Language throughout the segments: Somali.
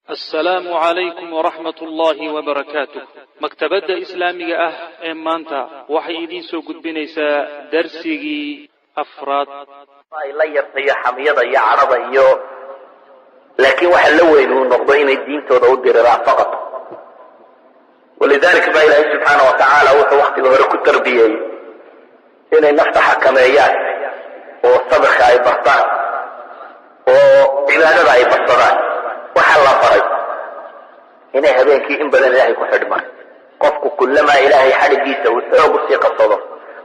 Assalaamu calaykum waraxmat ullaahi wabarakaatuh. Maktabadda Islaamiga ah ee maanta waxay idiin soo gudbinaysaa darsigii afraad. Ay la yartayo xamiyada iyo cadhada iyo, laakiin waxa la weyn uu noqdo inay diintooda u diriraan faqad. Walidalika baa Ilaahay subxaana wa tacaala wuxuu waktiga hore ku tarbiyeeyey inay nafta xakameeyaan oo sabirka ay bartaan oo cibaadada ay barsadaan. Waxaa la baray inay habeenkii in badan Ilaahay ku xidhmaan. Qofku kullamaa Ilaahay xadhigiisa uu xoog usii qabsado,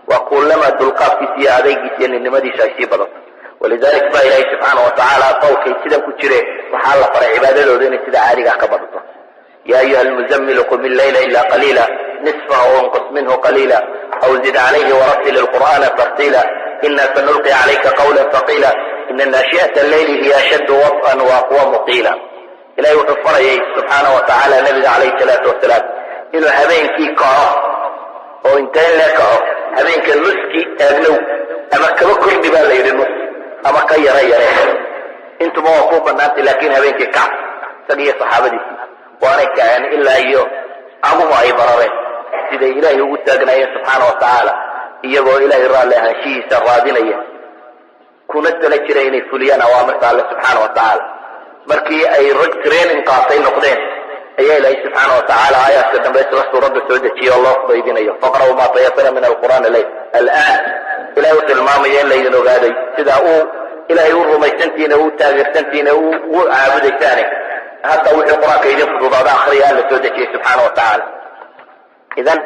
waa kullamaa dulqaadkiisa iyo adaygiisa iyo ninnimadiisa ay sii badato. Walidalik baa Ilaahay subxaana wa tacaala qowlkay sidan ku jireen waxaa la faray cibaadadooda inay sida caadigaa ka badato. Ya ayuha almuzamilu qum illayla ila qaliila, nisfahu wanqus minhu qaliila, aw zid calayhi waratil alqur'ana tartiila, ina sanulqi calayka qawla haqiila, ina naashi'ata alleyli hiya ashaddu waط'an waaqwamu qiila. Ilahay wuxuu farayay subxaana wa tacaala nabiga calayhi salaatu wasalaam inuu habeenkii kaco oo inteen lee kaco. Habeenka nuski taagnow ama kaba kordhi baa la yidhi, nus ama ka yara yare, intuba waa kuu banaantay, laakiin habeenkii kac. Isaga iyo saxaabadiisii waanay kaceen ilaa iyo caguhu ay barareen, siday Ilaahay ugu taagnaayeen subxaana wa tacaala, iyagoo Ilaahay raalli ahaanshihiisa raadinaya, kuna tala jira inay fuliyaan awaamirta Alle subxaana wa tacaala. Markii ay rag training qaatay noqdeen ayaa Ilaahay subxaana wa tacaala aayaadka dambe isla suuradda soo dejiya oo loo fudaydinayo: faqra'uu maa tayasara min alqur'aan leyl. Al'aan Ilahay u tilmaamaya in laydin ogaaday sidaa uu Ilaahay u rumaysantihiin, u taageersantihiin, u caabudaysaane, hadda wixii Qur-aanka idin fududaada akriya, Alla soo dejiyey subxaana wa tacaala. Idan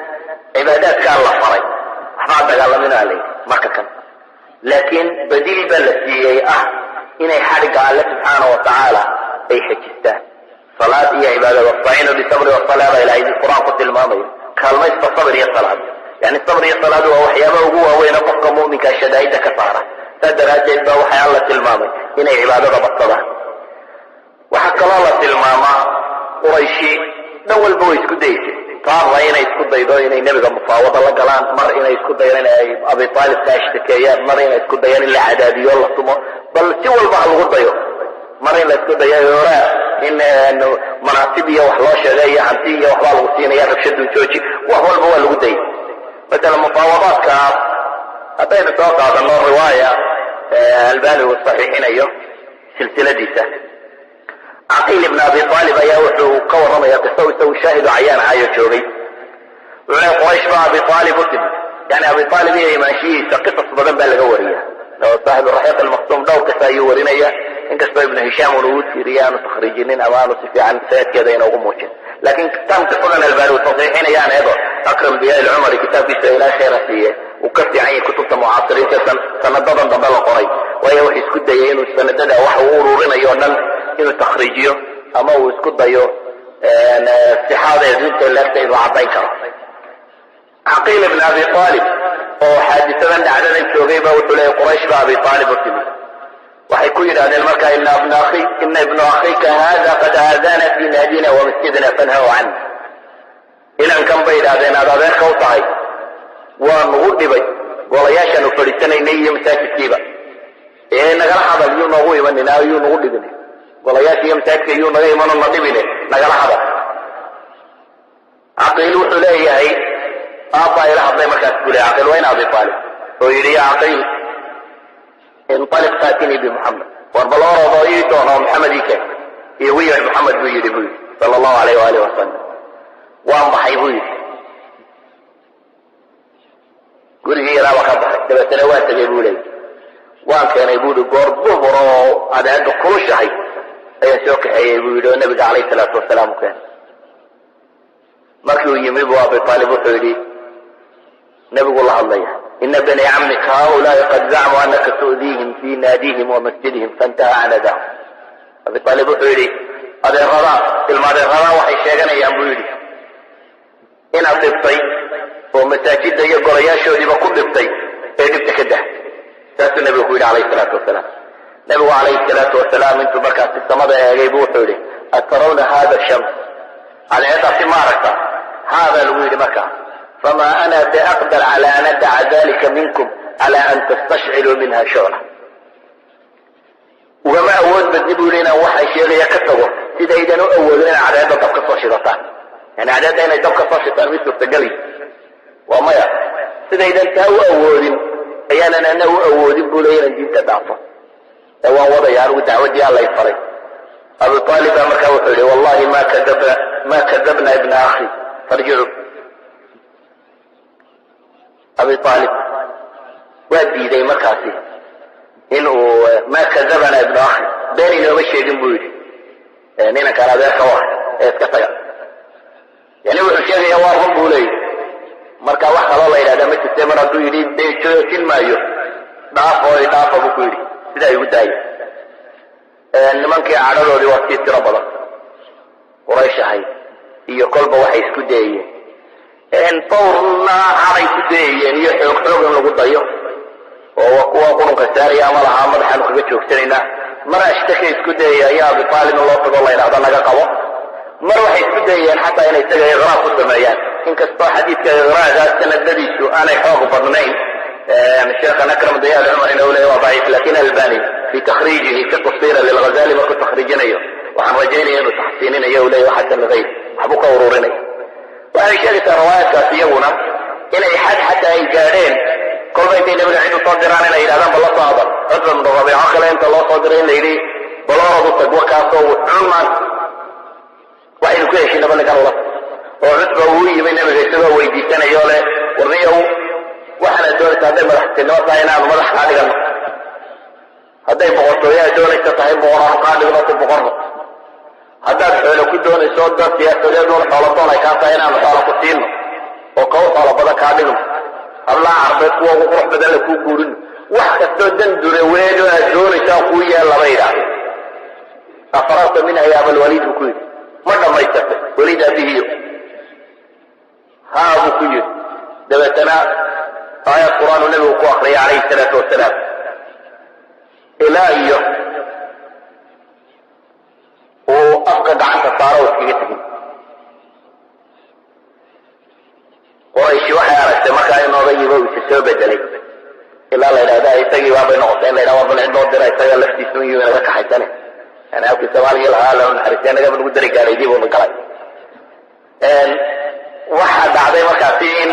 cibaadaadkaa la faray, waxbaa dagaalaminaa la yidhi marka kan, laakiin badiil baa la siiyey ah inay xadhigga Alle subxaana wa tacaala ay xejistaan, salaad iyo cibaadada. Wastaciinu bisabri wasalaa baa Ilahay Qur-aan ku tilmaamaya, kaalmaysta sabr iyo salaad. Yani sabr iyo salaad waa waxyaabaha ugu waaweyne qofka mu'minkaa shadaa'idda ka saara. Saas daraaddeed baa waxay Alla tilmaamay inay cibaadada badsadaan. Waxaa kaloo la tilmaamaa Qurayshi dhan walba way isku dayeysay taaba inay isku daydo inay nebiga mufaawado la galaan, mar inay isku dayaan inay Abi Aalib ka ashtakeeyaan, mar inay isku dayaan in la cadaadiyo, la tumo, bal si walba ha lagu dayo, mar in la isku dayo hore in manaasib iyo wax loo sheegay iyo hanti iyo waxbaa lagu siinaya, rabshadun jooji, wax walba waa lagu dayay. Masala mufaawadaadka haddaynu soo qaadano, riwaaya Albani uu saxiixinayo silsiladiisa, Caqiil ibn Abi Aalib ayaa wuxuu ka warramaya qiso isagu shaahidu cayaan ahaayo joogay. Wuxuu leey Quraysh baa Abi Aalib u timid. Yani Abi Aalib iyo imaanshihiisa qisas badan baa laga wariya. Saaxib Raxiiq Almaqsuum dhowr qisa ayuu warinaya, inkastoo Ibnu Hishaam unu u tiiriye aanu takhriijinin ama aanu si fiican sanadkeeda inoogu muujin. Laakiin tan qisadan Albani uu tasxiixinayaan eego Akram Diya Ilcumari kitaabkiisa, ilaa khayra siiye, uu ka fiican yahay kutubta mucaasiriinta sanadadan dambe la qoray, waayo wuxuu isku dayay inuu sanadada wax uu ururinayo o dhan inuu takhriijiyo ama uu isku dayo sixaadeedu intay leegta inuu caddayn karo. Caqiil ibn Abi Aalib oo xaadisadan dhacdadan joogay ba wuxuu leeyay Quraysh ba Abi Aalib u timid. Waxay ku yidhahdeen marka: ina ibnu akhika hada qad aadana fi naadina wa masjidina, fanhaw can. Inankan, bay yidhahdeen, aad adeerka u tahay waa nagu dhibay golayaashaanu fadhiisanaynay iyo masaajidkiiba, ee nagala hadal, yuu noogu imanin, yuu nagu dhibin golayaasha iyo masaajidka, yuu naga imano na dhibine, nagala hadal. Caqiil wuxuu leeyahay aabbaa ila hadlay markaas buu leey. Caqiil waa in Abi Aalib oo yidhi: ya Caqiil, inطaliq faatinii bimuxamed, war bal orodoo ii doono Maxamed ii keen, iigu yeedh Maxamed, buu yidhi, buu yidhi sala allahu alayh waalih wasalam. Waan baxay, buu yidhi, gurigii yaraa baa ka baxay, dabeetana waan tegay, buu leeyay, waan keenay, buu yihi, goor duhur oo adeega kulushahay ayaan soo kaxeeyey, buu yidhi, oo nabiga calayhi salaatu wasalaam u keenay. Markii uu yimi bu Abi Aalib wuxuu yidhi, nebigu la hadlaya: ina bani camika haulaai qad zacmuu anaka tu'diihim fi naadihim wa masjidihim, faintaha can adahum. Abi Aalib wuxuu yidhi: adeeradaa, ilma adeeradaa waxay sheeganayaan, buu yidhi, inaad dhibtay oo masaajidda iyo golayaashoodiiba ku dhibtay, ee dhibta ka dah. Saasuu nebigu ku yidhi calayhi salaatu wasalaam. Nebigu calayhi salaatu wasalaam intuu markaasi samada eegay buu wuxuu yidhi: atarawna hada shams? Cadceeddaasi ma aragta? Haadaa lagu yidhi markaa. Famaa ana biaqdar cala an adaca dalika minkum cala an tastashciluu minha shucla. Ugama awood badni, buu yidhi, inaan waxaan sheegaya ka tago. Sidaydan u awoodin inay cadceedda dab ka soo shidataan, yani cadceedda inay dab ka soo shitaan mid suurtagelay waa maya. Sidaydan taa u awoodin ayaanan ana u awoodin, buu leeya, inaan diinta dhaafo ee waan wadaya anigu dacwaddii Alla faray. Abu Aalib baa markaa wuxuu yihi: "Wallahi ma kadabna, ma kadabna ibna akhi, farjicu." Abi Aalib waa diiday markaasi in uu "Ma kadabana ibnu akhi", been inooma sheegin buu yidhi ninankaan adeerka u ah ee iska taga. Yani wuxuu sheegaya waa run, buu leeyahy. Marka wax kaloo la yidhahdaa ma jirte, mar hadduu yidhi dee joojin maayo, dhaafo dhaafa buu ku yidhi, sidaa igu daaya. Nimankii cadhadoodii waa sii tiro badan Quraysh ahayd iyo kolba waxay isku dayayeen, dhowrna caday ku dayayeen iyo xoog xoog in lagu dayo oo waa kuwa qurunka saaraya ama lahaa madaxaanu kaga joogsanaynaa. Mar ashtakay isku dayaya ayaa Abi Aalib in loo tago la yidhahdo naga qabo. Mar waxay isku dayayeen xataa inay isaga iqraa ku sameeyaan, inkastoo xadiidka iqraagaas sanadadiisu aanay xoog badnayn. Sheekhan Akram Dayaal Cumar ina leeyahy waa daciif, lakin Albani fi takhriijihi fiqh sira lilghazali markuu takhriijinayo, waxaan rajaynaya inuu taxsiininayo, uu leeyahy xasan ligayr, waxbuu ka ururinaya. Waxay sheegaysaa riwaayaadkaas iyaguna inay xad xataa ay gaadheen kolba intay nabiga cid usoo diraan inay yidhahdaan bal la soo hadal. Cutba ibnu Rabiico kale inta loo soo diray in la yidhi baloorad u tag, wakaasoo wuxuun maanta waxaynu ku heshinaba ninkan ula, oo Cutba uu yimi nabiga isagoo weydiisanayo leh: "Warniyow, waxaana doonaysa hadday madaxtinimo tahay inaanu madax kaa dhigano, hadday boqortooyaha doonaysa tahay boqoraanu kaa dhigno, ku boqorno, haddaad xoolo ku doonayso dad siyaasadeed un xoolodoon ay kaa tahay inaanu xoola ku siino oo kaw xoolo badan kaa dhigno, hablaha Carbeed kuwa ugu qurux badan la kuu guurino, wax kastoo dan dunaweed oo aad doonaysaan kuu yeel," lama yidhaahdo. "Afararta minha ya Abalwaliid?" buu ku yidhi. "Ma dhammaystirtay, Waliid aabihiyo?" "Haa," buu ku yidhi. Dabeetana aayad Qur-aanu nabigu ku akriyay calayhi salaatu wasalaam ilaa iyo uu afka gacanta saaro oo iskaga tegay. Qurayshi waxay aragtay markaa in odaygiiba uu isa soo bedelay, ilaa la yidhahda isagii baabay noqotay in la yidhahda bal cid loo dira isaga laftiisa un yimi naga kaxaysane. Yani halkii Soomaaligii lahaa la naxariistay nagaba nagu dari gaadhaydii buuna galay. Waxaa dhacday markaasi in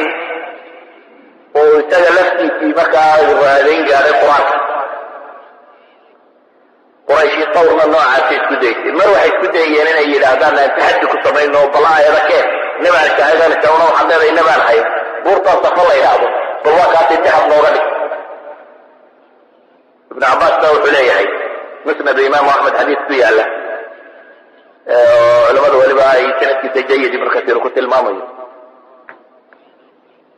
uu isaga laftiisii markaa raadayn gaadhay Qur-aanka. Qurayshi qawrna noocaasay isku daysay. Mar waxay isku dayeen inay yidhaahdaan aan taxaddi ku samayno, bal aayada keen, nabaan shaahidanaysa, waxaad leedahay nabaan hayn, buurtaa Safa la yidhaahdo bal waa kaasi dahab nooga dhig. Ibnu Cabbaas baa wuxuu leeyahay, Musnad Imaamu Axmed xadiis ku yaala oo culamadu weliba ay sanadkiisa jayid Ibnu Kasiir ku tilmaamayo,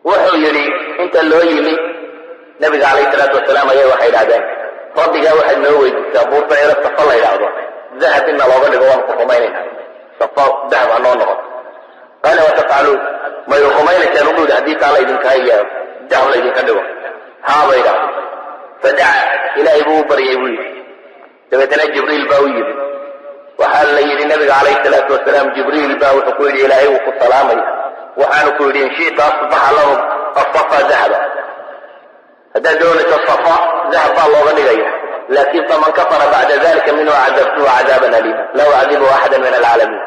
wuxuu yidhi inta loo yimi nabiga calayhi salaatu wasalaam ayay waxay idhahdeen: "Rabbigaa waxaad noo weydiisaa buurta ero Safa la yidhaahdo dahab inna looga dhigo, waan ku rumaynayna, Safa dahab ha noo noqoto." Qaala: "Watafcaluun?" May rumaynaysaan ubu yidhi haddii taa laydinka yeelo, dahab laydinka dhigo? "Haa," bay idhahdeen. Fadaca, Ilaahay buu u baryay buu yidhi. Dabeetana Jibriil baa u yimi. Waxaa la yidhi nabiga calayhi salaatu wasalaam Jibriil baa wuxuu ku yidhi: "Ilaahay wuu ku salaamaya, waxaanu ku yidhi: in shita asbaxa lahum asafa dahaba, haddaad doonayso Safa dahab baa looga dhigaya, laakin faman kafara bacda dalika minhu cadabtuhu cadaaban aliima, laa ucadibuhu axada min alcaalamiin.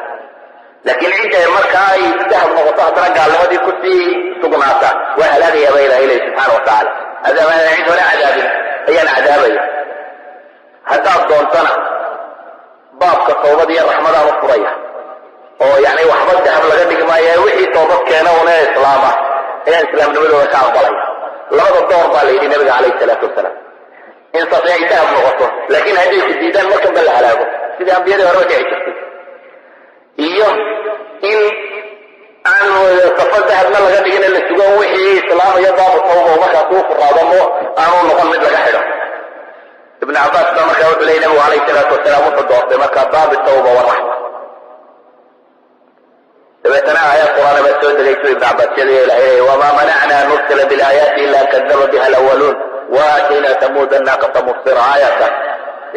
Laakiin cidda markaa ay dahab noqoto haddana gaalnimadii kusii sugnaata waa halaagayaa," baa Ilahay leyi subxaana wa tacaala. "Cadaab cid hore cadaabin ayaan cadaabaya. Haddaad doontana baabka tawbad iyo raxmadaan u furaya, oo yani waxba dahab laga dhigi maayo, wixii toobad keena una islaama ayaan islaamnimadooda ka aqbalaya." Labada door baa la yidhi nabiga calayhi salaatu wasalaam: in Safi ay dahab noqoto, laakiin hadday ku diidaan markanba la halaago sidii ambiyadii horeba dhici jirtay, iyo in aan Safa dahabna laga dhigin, la sugo wixii islaamayo baabu tawba markaas uu furaado, mo aanu noqon mid laga xidho. Ibn Cabbaas baa markaa wuxuu leeyay nabigu calayhi salaatu wasalaam wuxuu doortay markaa baabi tawba waraxma. Dabeetana aayad Qur'aana baa soo degay suu Ibn Cabbaas sheegaya. Ilahay leeyay: "Wamaa manacna an nursila bilaayaati ila an kadaba biha alawaluun wa aatayna tamuuda naaqata mubsira." Aayaadkaas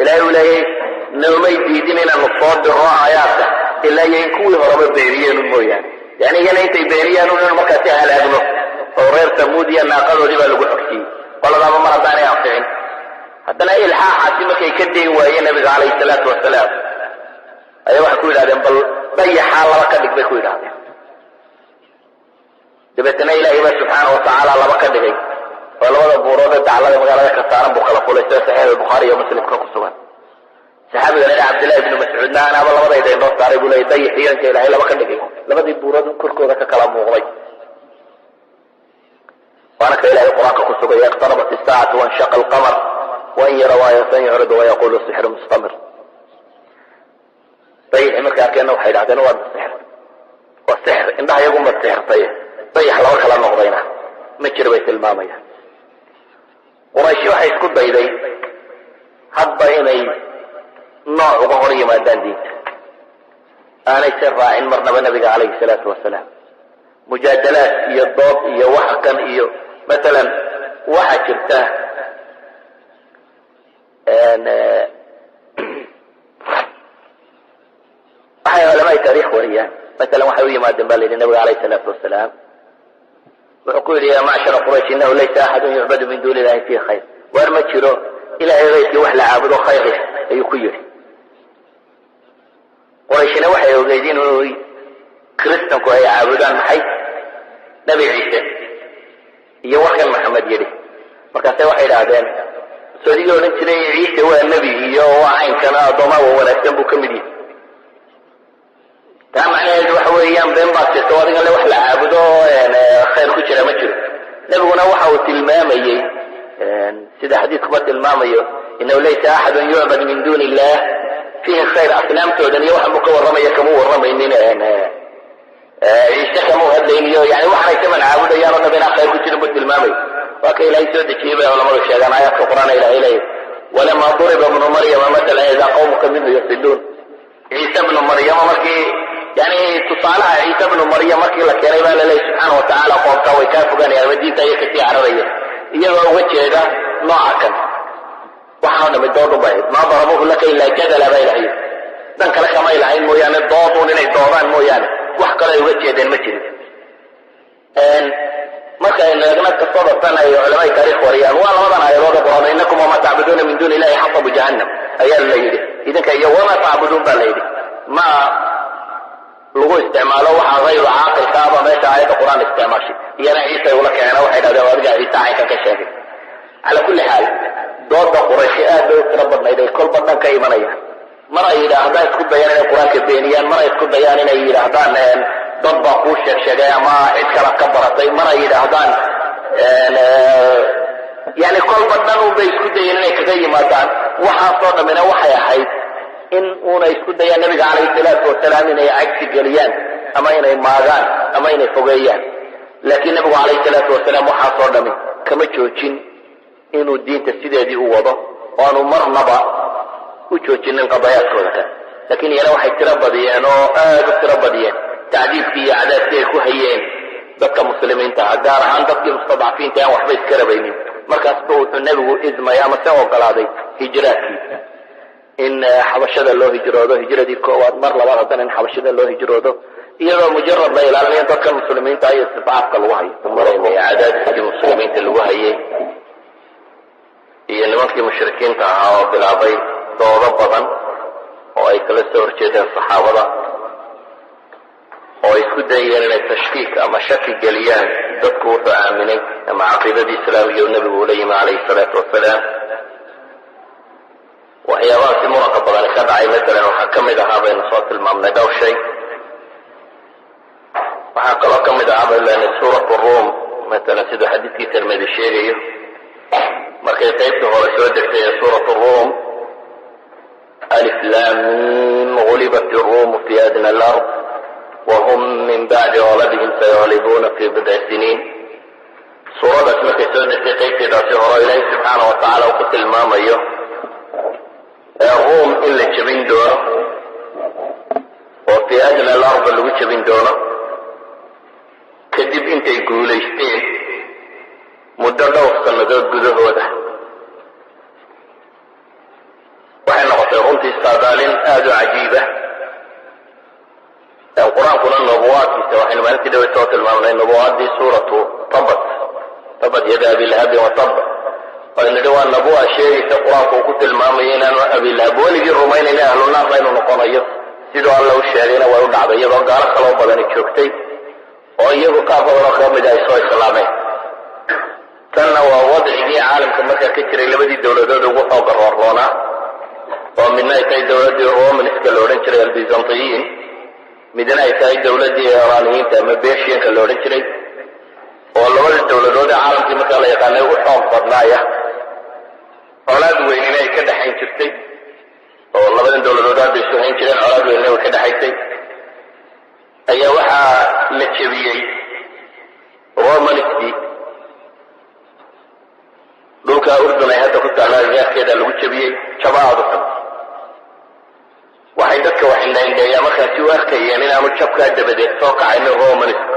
Ilahay uu leeyay noomay diidin inaanu soo diro aayaadka ilaa iyo in kuwii horeba beeniyeen mooyaane, yani iyana intay beeniyaan un inu markaasi halaagno, oo reer Tamuud iyo naaqadoodii baa lagu xogsiiyey. Qoladaaba mar haddaanay anficin, haddana ilxaaxaasi markay ka dayn waayeen nabiga calayhi salaatu wasalaam. Ayaa waxay ku yidhahdeen, "Bal dayaxaa laba ka dhig," bay ku yidhahdeen. Dabeetana Ilaahay baa subxaana watacaala laba ka dhigay, oo labada buurood ee daclada magaalada ka saaran buu kala fulay, sida Saxiix Bukhaari iyo Muslimka ku sugan. Saxaabiga la Cabdillahi ibnu Mascuudna, "Anaaba labadayda indhoo saaray," buu leeyay, "dayaxiyo inta Ilaahay laba ka dhigay, labadii buurood korkooda ka kala muuqday." Waana ka Ilahay Qur-aanka ku sugaya: اقتربت الساعة وانشق القمر وإن يروا آية يعرضوا ويقولوا سحر مستمر. Dayixi markay arkeenna waxay idhahdeen, "Waa sixir, waa sixir, indhaha iyagunba sixirtay, dayax laba kala noqdayna ma jiro," bay tilmaamayaan. Qurayshi waxay isku dayday hadba inay nooc uga hor yimaadaan diinta, aanay se raacin marnaba Nabiga calayhi salaatu wasalaam. Mujaadalaad iyo dood iyo waxa kan iyo masalan waxaa jirta waxay culamaai taarikh wariyaan. Masalan waxay u yimaadeen ba la yidhi Nabiga alayhi salaatu wasalaam. Wuxuu ku yidhi: "يا معشر قريش، إنه ليس أحد يعبد من دون الله فيه خير." Waar ma jiro Ilahay kayrkii wax la caabudo khayr leh, ayuu ku yidhi. Qurayshina waxay ogeyd inuu Kristanku ay caabudaan maxay? Nabi Ciise iyo warkan Maxamed yidhi. Markaase waxay idhaahdeen, "Soodigii odhan jiray Ciise waa nebi iyo waa caynkana, addoomaha wa wanaagsan buu ka mid yahay, taa macnaheedu waxa weeyaan been baad jirto, adigan le wax la caabudo khayr ku jira ma jiro." Nebiguna waxa uu tilmaamayey, sida xadiidkuba tilmaamayo, إنه ليس أحد يعبد من دون الله فيه خير. Asnaamtoodan iyo waxan buu ka warramaya, kama warramaynin Ciise, kama hadlayniyo. Yani waxanay kaman caabudayaan oo dham inaan khayr ku jirin buu tilmaamay. Waa ka Ilahay soo dejiyey bay culamadu sheegaan aayaadka Qur'aan. Ilahay leeyahy: ولما ضرب ابن مريم مثلا إذا قومك منه يصدون. Ciise bnu Maryama markii, yani tusaalaha Ciise bnu Maryam markii la keenay, baa laleeyahy subxaana watacaala, qoomkaa way kaa fogaanayaan ama diinta ayay kasii cararaya, iyagoo uga jeeda nooca kan. Waxaanoo dhami doodun bay ahayd. ما ضربوه لك إلا جدلا baa Ilahay. Dan kale kamay lahayn mooyaane, doodun inay doodaan mooyaane, wax kale ay uga jeedeen ma jirin. Marka aynu eegno qisada tan ay culamada taarikh wariyaan, waa labadan aayadood ee Quraan: "إنكم وما تعبدون من دون الله حصب جهنم" ayaa la yidhi. Idinka iyo وما تعبدون baa la yidhi. Ma lagu isticmaalo waxa hayru caaqilka aba meesha aayadda Qur'aan isticmaashay. Iyana Ciisa ay ula keeneen, waxay dhahdeen, "Adiga Ciise caynkan ka sheegay." Cala kulli xaal, dooda Qurayshi aad bay u tiro badnayd, ay kolba dhan ka imanayaan. Mar ay yidhaahdaan, isku dayaan inay Qur-aanka beeniyaan, mar ay isku dayaan inay yidhaahdaan dad baa kuu sheeg sheegay ama cid kala ka baratay, mar ay yidhaahdaan, yani kolba dhan un bay isku dayeen inay kaga yimaadaan. Waxaasoo dhammina waxay ahayd in uuna isku dayaan Nabiga calayhi salaatu wasalaam inay cagsi geliyaan ama inay maagaan ama inay fogeeyaan. Laakiin Nabigu calayhi salaatu wasalaam waxaasoo dhami kama joojin inuu diinta sideedii u wado, oo aanu marnaba u joojinin qadayaadkooda kale. Laakiin iyana waxay tiro badiyeen oo aada u tiro badiyeen tacdiibkii iyo cadaabkii ay ku hayeen dadka muslimiinta ah, gaar ahaan dadkii mustadcafiinta aan waxba iska rabaynin. Markaasba wuxuu Nebigu idmay ama se ogolaaday hijraadkii, in Xabashada loo hijroodo, hijradii koowaad. Mar labaad haddana in Xabashada loo hijroodo, iyadoo mujarad la ilaalinayo dadka muslimiinta iyo istidcaafka lagu hayo. Maraynay cadaadiskii muslimiinta lagu hayay iyo nimankii mushrikiinta ahaa oo bilaabay doodo badan oo ay kala soo horjeedeen saxaabada, oo ay isku dayeen inay tashkiik ama shaki geliyaan dadku wuxuu aaminay ama caqiidadii islaamiga uu Nebigu ula yimi calayhi salaatu wasalaam. Waxyaabahaasi muranka badani ka dhacay masalan waxaa ka mid ahaa, baynu soo tilmaamnay dhowr shay. Waxaa kaloo ka mid ahaa, baynu leenahay, Suurat Ruum masalan, siduu xadiidkii Tirmidi sheegayo, markay qaybtii hore soo degtay ee Suurat Ruum: ألف لام ميم غلبت الروم في أدنى الأرض وهم من بعد غلبهم سيغلبون في بضع سنين. Suuradaas markay soo degtay qaybteedaasi hore, Ilaahay subxaana wa tacaala uu ku tilmaamayo ee Ruum in la jebin doono oo في أدنى الأرض lagu jebin doono, kadib intay guulaysteen muddo dhowr sannadood gudahooda, waxay noqotay runtii saadaalin aada u cajiiba. Qur-aankuna nubuwaadkiisa waxaynu maalintii dhaway soo tilmaamnay, nubuwaadii suuratu Tabat, تبت يدا أبي لهب وتب. Aynu nidhi waa nabuwa sheegaysa, Qur-aanku uu ku tilmaamayo inaanu Abilahab weligii rumaynayna, ahlu naarna inuu noqonayo. Siduu Alla u sheegayna way u dhacday, iyadoo gaalo kaloo badani joogtay oo iyagu qaar badan oo kamid ay soo islaameen. Tanna waa wadcigii caalamka markaa ka jiray. Labadii dawladood ugu xooga roorroonaa, oo midna ay tahay dawladdii Romanska la odhan jiray, Albizantiyiin, midna ay tahay dawladdii Iraniyiinta ama Bersianka la odhan jiray, oo labadii dawladood ee caalamkii markaa la yaqaanay ugu xoog badnaaya, colaad weynina ay ka dhexayn jirtay, oo labadan dawladood aad bay isu hayn jireen, colaad weynina way ka dhexaysay, ayaa waxaa la jebiyey Romanskii. Dhulka Urdun ay hadda ku taalla agagaarkeeda lagu jebiyey jaba aada u xun. Waxay dadka wax indhaindheeyaa markaasi u arkayeen inaanu jabkaa dabadeed soo kacaynin Romansku.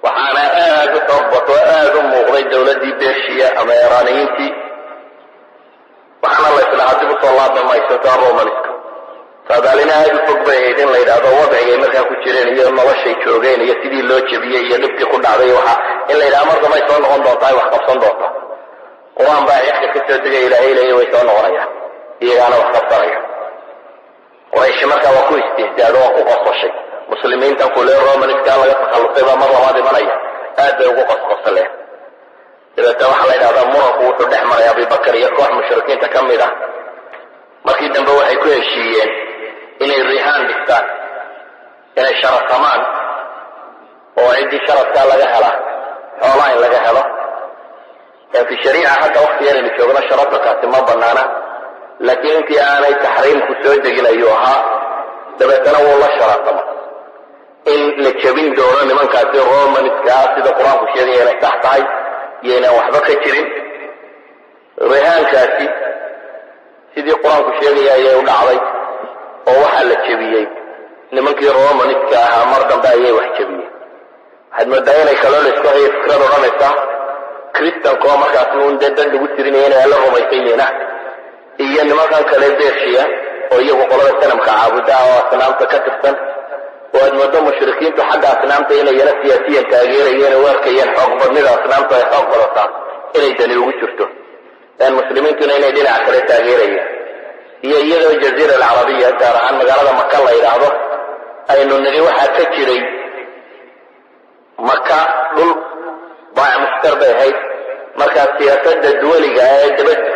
Waxaana aada u xoog bato, aada u muuqday dawladdii Bershiya ama Iraniyiintii. Waxaana la islahaa dib usoo laabmi mayso taa Romansku. Saadaalina aada u fog bay ahayd in la yidhaahdo wadcigay markaa ku jireen iyo noloshay joogeen iyo sidii loo jebiyey iyo dhibkii ku dhacday, waxa in la yidhahdo mar dambay soo noqon doontaa, ay wax qabsan doontaa. Qur-aan baa cirka ka soo degay, Ilaahay leeya way soo noqonayaan, iyagaana wax qabsanaya. Quraysh markaa waa ku istihzaado, waa ku qososhay muslimiintan kule Romaniskaa laga takhallusay baa mar labaad imanaya. Aad bay ugu qosqosaleen. Dabeetna waxaa la yidhahdaa muranku wuxuu dhex maray Abibakar iyo koox mushrikiinta ka mid ah. Markii dambe waxay ku heshiiyeen inay rihaan dhigtaan, inay sharatamaan, oo ciddii sharadkaa laga hela xoolaa in laga helo. Fi shariica hadda wakti yaraynu joogno sharadakaasi ma banaana, laakiin intii aanay taxriimku soo degin ayuu ahaa. Dabeetana wuu la sharatama in la jebin doono nimankaasi Romanska ah, sida Qur-aanku sheegaya inay sax tahay iyo inaan waxba ka jirin. Rihaankaasi sidii Qur-aanku sheegaya ayay u dhacday, oo waxaa la jebiyey nimankii Romanska ahaa. Mar dambe ayay wax jebiyeen. Waxaad moodaa inay kaloo laisku hayo fikrad odhanaysa Kristanka oo markaas uun dee dad lagu tirinaya inay Alla rumaysan yihiin ah, iyo nimankan kale Bershiya oo iyagu qolada sanamka caabuda oo asnaamta ka tirsan, oo aad moodo mushrikiintu xagga asnaamta inay yana siyaasiyan taageerayeen oo u arkayeen xoog badnida asnaamtu ay xoog badataa inay dani ugu jirto, muslimiintuna inay dhinaca kale taageerayeen. Iyo iyadoo Jaziira Alcarabiya, gaar ahaan magaalada Maka la yidhaahdo, aynu nidhi waxaa ka jiray Maka dhul baac mushtar bay ahayd. Markaa siyaasadda duwaliga ee dabadda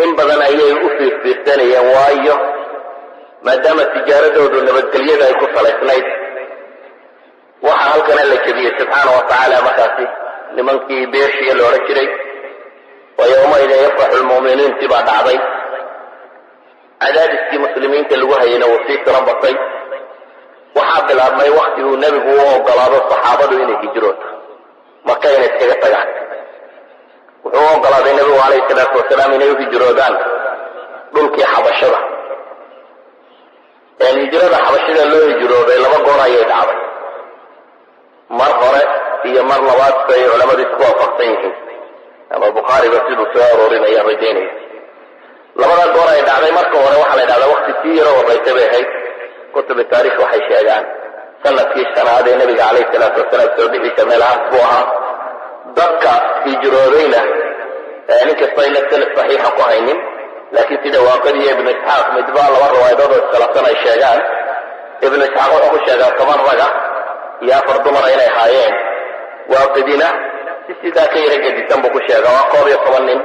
in badan ayay u fiirfiirsanayeen, waayo maadaama tijaaradoodu nabadgelyada ay ku salaysnayd. Waxaa halkana la jebiyey, subxaana wa tacaala, markaasi nimankii Bershiya la odhan jiray. Wa yowmaidin yafraxu lmu'miniin si baa dhacday. Cadaadiskii muslimiinta lagu hayayna wuu sii tiro batay. Waxaa bilaabmay waktiguu Nebigu u ogolaado saxaabadu inay hijrooto, Maka inay iskaga tagaan. Wuxuu u ogolaaday Nebigu calayhi salaatu wasalaam inay u hijroodaan dhulkii Xabashada. Hijrada Xabashida loo hijrooday laba goor ayay dhacday, mar hore iyo mar labaad bay culammadu isku waafaqsan yihiin, ama Bukhaariba siduu soo aroorinaya rajaynaya. Labada goor ay dhacday, marka hore waxaa la yidhahdaa wakti sii yaro horraysa bay ahayd. Kutubi taarikh waxay sheegaan sanadkii shanaad ee Nebiga calayhi salaatu wasalaam soo bixiisa meelahaas buu ahaa. Dadka hijroodayna ninkastoo ayna sanad saxiixa ku haynin, laakiin sida Waaqidi iyo Ibnu Isxaaq midba laba riwaayadood oo iskhilaafsan ay sheegaan, Ibnu Isxaaq wuxuu ku sheegaa 10 raga iyo 4 dumara inay ahaayeen, Waaqidina si sidaa ka yara gedisan buu ku sheegaa, waa 11 nin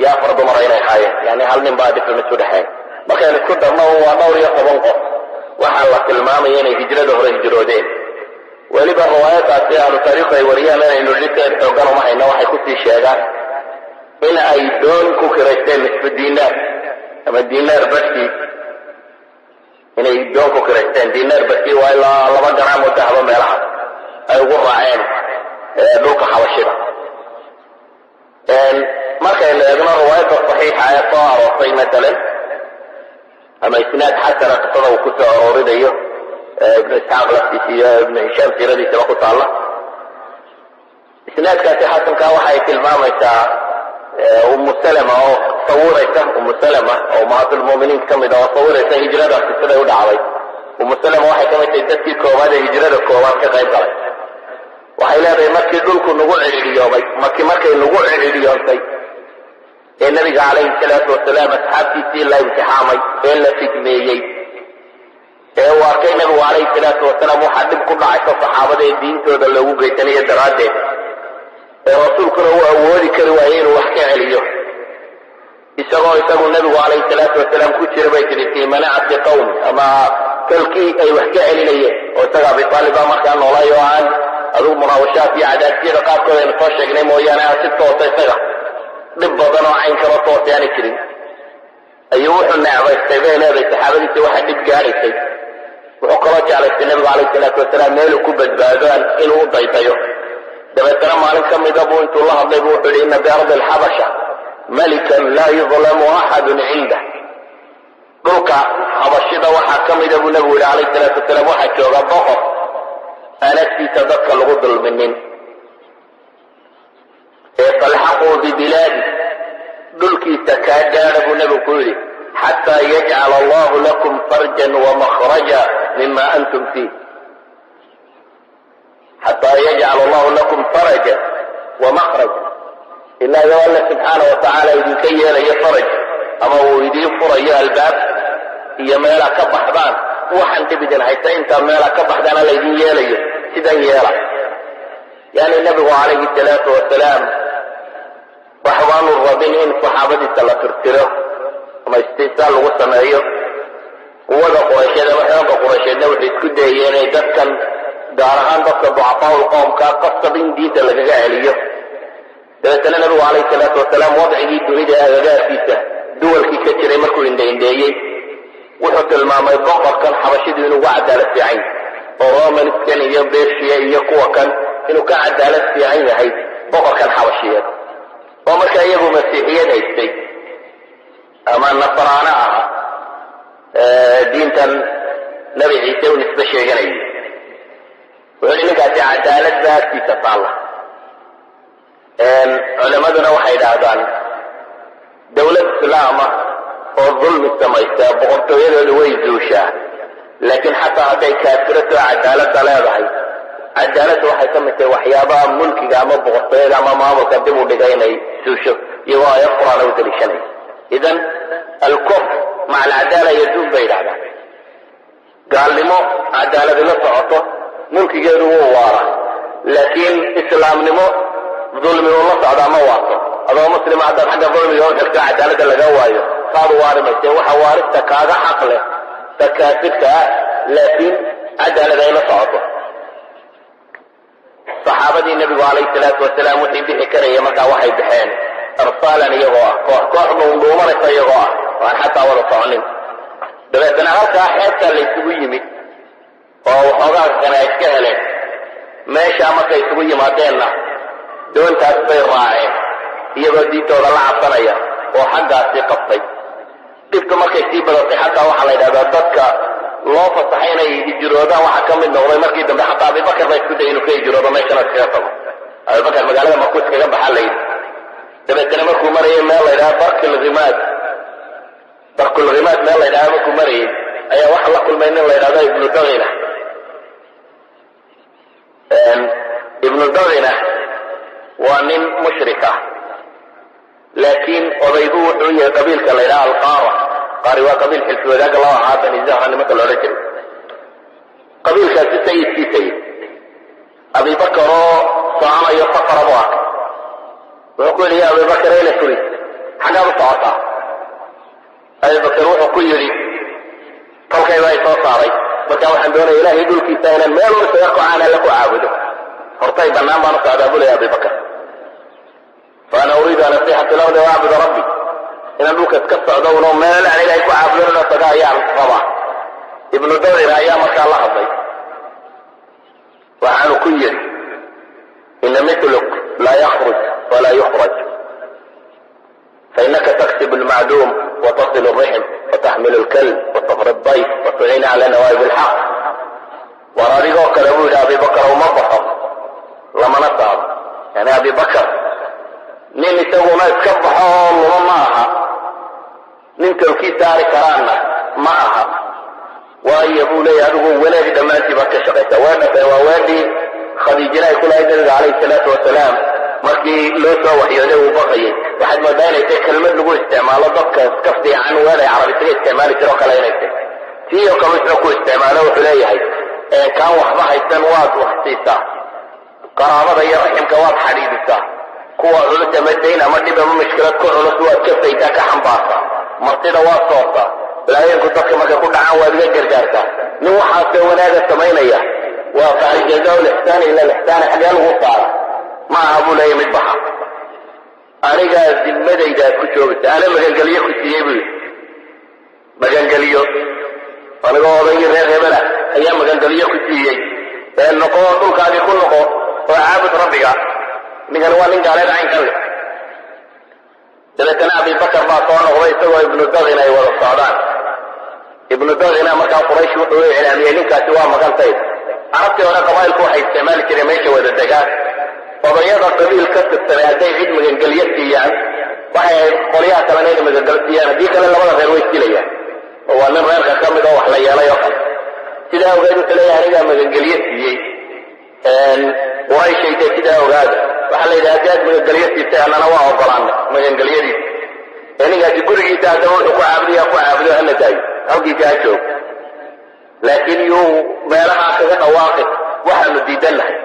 iyo 4 dumara inay ahaayeen, yani hal nin baa difference u dhexeeya. Markaynu isku darno waa dhowr iyo toban qof. Waxaa la tilmaamaya inay hijrada hore hijroodeen. Weliba riwaayadaasi ahlu taariikhu ay wariyaan inaynu dhiseed xoogan uma hayno. Waxay kusii sheegaan in ay doon ku kiraysteen nisfu dinaar ama dinaar barkii, inay doon ku kiraysteen dinaar barkii, waa ilaa 2 garaam oo dahaba meelaha ay ugu raaceen dhulka Xabashida. Markaynu eegno riwaayadda saxiixa ee soo aroortay masalan, ama isnaad xasana qisada uu ku soo aroorinayo Ibnu Isxaaq laftiisa iyo Ibnu Hishaam siiradiisaba ku taalla, isnaadkaasi xasankaa waxay tilmaamaysaa Umu Salama oo sawiraysa, Umu Salama oo ummahaatulmu'miniin ka mid a oo sawiraysa hijradaasi siday u dhacday. Umu Salama waxay ka mid tahay dadkii koowaad ee hijrada koowaad ka qayb galay. Waxay leedahay markii dhulku nagu cidhiidhiyoomay, maki markay nagu cidhiidhiyoontay, ee Nabiga calayhi salaatu wasalaam asxaabtiisii la imtixaamay ee la fidmeeyey. Ee uu arkay Nabigu calayhi salaatu wasalaam waxaa dhib ku dhacaysa saxaabada ee diintooda loogu geysanayo daraaddeed, ee Rasuulkuna uu awoodi kari waayey inuu wax ka celiyo, isagoo isagu Nabigu calayhi salaatu wasalaam ku jira, bay tihi, fii manacati qawmi ama tolkii ay wax ka celinayeen, oo isaga Abi Taalib baa markaa noolay, oo aan adigu munaawashaad iyo cadaadiyada qaarkood aynu soo sheegnay mooyaane aan si toosa isaga dhib badan oo cayn kaloo toosa aanay jirin, ayuu wuxuu necbaystay, bay leedahay, saxaabadiisa waxa dhib gaadhaysay. Wuxuu kaloo jeclaystay Nabigu calayhi salaatu wasalaam meeluu ku badbaadaan inuu u daydayo. Dabeetana maalin ka mida buu intuu la hadlay buu wuxuu yihi: "Ina biardi alxabasha malikan laa yudlamu axadun cindah." Dhulka Xabashida waxaa ka mida, buu Nabigu yihi calayhi salaatu wasalaam, waxaa jooga boqor aan agtiisa dadka lagu dulminin ee "falxaquu bibilaadi", dhulkiisa kaa gaadha, buu Nebigu ku yidhi, "xataa yajcala Allahu lakum farjan wamakhraja mima antum fiih, xataa yajcala Allahu lakum faraja wamakhraja", ilaa iyo Alla subxaana wa tacaala idinka yeelayo faraj ama uu idiin furayo albaab iyo meelaa ka baxdaan waxaan dhib idin haysta. Intaa meelaa ka baxdaan Alla idin yeelayo, sidan yeela. Yani Nabigu calayhi salaatu wasalaam waxbaanu rabin in saxaabadiisa la tirtiro ama istiisaal lagu sameeyo. Quwada Quraysheed ama xoogga Quraysheedna waxay isku dayeen inay dadkan, gaar ahaan dadka ducafaaul qoomka, qasab in diinta lagaga celiyo. Dabeetana Nabigu calayhi salaatu wasalaam wadcigii dunida agagaarkiisa duwalkii ka jiray markuu indhaindheeyey, wuxuu tilmaamay boqorkan Xabashidu inuu uga cadaalad fiican yahay, oo Romanskan iyo Bershiya iyo kuwa kan inuu ka cadaalad fiican yahay boqorkan Xabashiyeed, oo markaa iyagu Masiixiyad haystay ama Nasraano aha, diintan Nabi Ciise u nisbe sheeganayay. Wuxuu yihi ninkaasi cadaalad baa agtiisa taalla. Culammaduna waxay idhaahdaan dawlad Islaama oo dulmi samaysa boqortooyadooda way zuushaa, laakiin xataa hadday kaafirato cadaaladda leedahay, cadaaladda waxay ka mid tahay waxyaabaha mulkiga ama boqortooyada ama maamulka dib u dhigay inay suusho, iyagoo aayad Qur-aana u daliishanaya. Idan alkufr maca alcadaala yaduun, bay yidhahdaan. Gaalnimo cadaaladi la socoto mulkigeedu wuu waara, laakiin islaamnimo dulmi uu la socdaa ma waarto. Adoo Muslima haddaad xagga dulmiga u xigto, cadaaladda laga waayo, taadu waari mayse. Waxa waarista kaaga xaq leh ta kaafirka ah, laakiin cadaalad ay la socoto. Saxaabadii Nebigu calayhi salaatu wasalaam wixii bixi karaya markaa waxay baxeen arsaalan, iyagoo ah koox koox dhuundhuumanaysa, iyagoo ah oo aan xataa wada soconin. Dabeetana halkaa xeebtaa la isugu yimid oo waxoogaa kane ay iska heleen. Meeshaa markay isugu yimaadeenna doontaas bay raaceen, iyagoo diintooda la cabsanaya oo xaggaasi qabtay. Dhibtu markay sii badatay, xataa waxaa la yidhahdaa dadka loo fasaxay inay hijroodaan waxaa ka mid noqday markii dambe xataa Abibakar baa isku dayay inuu ka hijroodo meeshana iskaga tago. Abibakar magaalada markuu iskaga baxaa la yidhi. Dabeetana markuu marayay meel la yidhaha Barkulghimaad, Barkulghimaad meel la yidhaha markuu marayay, ayaa waxa la kulmay nin la yidhahdo Ibnu Dagina. Ibnu Dagina waa nin mushrik ah, laakiin odaygu wuxuu yahay qabiilka la yidhaha Alqaara. Qaari waa qabiil xilfi wadaagga loo ahaa Bani Zahra nimanka loodhan jiray, qabiilkaasi sayidkiisa yihi. Abibakar oo soconayo safara buu arkay. Wuxuu ku yidhi: "Ya Abibakar, ayna turi, xaggaad u socotaa?" Abibakar wuxuu ku yidhi: "Tolkay baa i soo saaray, marka waxaan doonaya Ilaahay dhulkiisa inaan meel un isaga kocaan, Alle ku caabudo. Hortay bannaan baan u socdaa," buu leeya Abibakar. "Fa ana uriidu an asiixa fi lardi wa acbuda rabbi." Inaan dhulka iska socdo uno meel aan Ilahay ku caabudo inoo taga ayaan rabaa. Ibnu Dawir ayaa markaa la hadlay, waxaanu ku yidhi: "Ina miluk laa yakhruj walaa yukhraj, fainaka taksib almacduum watasil alrixm wataxmil alkalb wataqri aldayf watuciin cala nawaa'ib alxaq." War adigoo kale, buu yidhi Abibakar, uma baxo lamana saaro. Yani Abibakar nin isaguna iska baxo oo luma ma aha, nin tolkii saari karaanna ma aha. Waayo, buu leeyahy, adigu wanaag dhammaantii baad ka shaqaysaa. Weedhase waa weedhii Khadiijina ay ku lahayd Nabiga calayhi salaatu wasalaam markii loo soo waxyooday uu baqayay. Waxaad moodaa inay tahay kelmad lagu isticmaalo dadka iska fiican, weel ay Carabi isaga isticmaali jiro kale inay tahay. Tii oo kale isna ku isticmaalo, wuxuu leeyahay kaan waxba haysan waad wax siisaa, qaraabada iyo raximka waad xadhiidisaa, kuwa culus ama dayn ama dhib ama mushkilad ku culus waad ka faytaa, ka xambaartaa, martida waad soortaa, balaayinku dadka markay ku dhacaan waad iga gargaartaa. Nin waxaasee wanaaga samaynaya waa fahal jazaa lixsaani ila lixsaani, xagee lagu saara? Ma aha, buu leeyahy, mid baxa. Anigaa zimmadayda aad ku joogaysa, ana magangelyo ku siiyey, buu yidhi. Magangeliyo anigoo odaygii reer hebela ayaa magangelyo ku siiyey, ee noqo oo dhulkaagii ku noqo oo caabud rabbiga. Ninkani waa nin gaaleed caynkan leh. Dabeetana Abibakar baa soo noqday isagoo Ibnu Dagina ay wada socdaan. Ibnu Dagina markaa Quraysh wuxuu u iclaamiyey, ninkaasi waa magantayda. Carabtii hore qabaa'ilku waxay isticmaali jireen meesha wada degaan, odayada qabiil ka tirsanay hadday cid magangelyo siiyaan, waxay ahayd qolyaha kalena inay magangelyo siiyaan, haddii kale labada reer way silayaan, oo waa nin reerka ka mid oo wax la yeelay oo kale. Sidaa ogeed wuxuu leeyahay, anigaa magangelyo siiyey Qurayshayde, sidaa ogaada. Waxaa la yidhaha, haddii aad magangelyo siisay, annana waa ogolaanay magangelyadiisa, ee ninkaasi gurigiisa haddaba wuxuu ku caabudayaa ku caabudo, hana daayo, halkiisa ha joogo, laakiin yuu meelahaa kaga dhawaaqi waxaanu diidan nahay.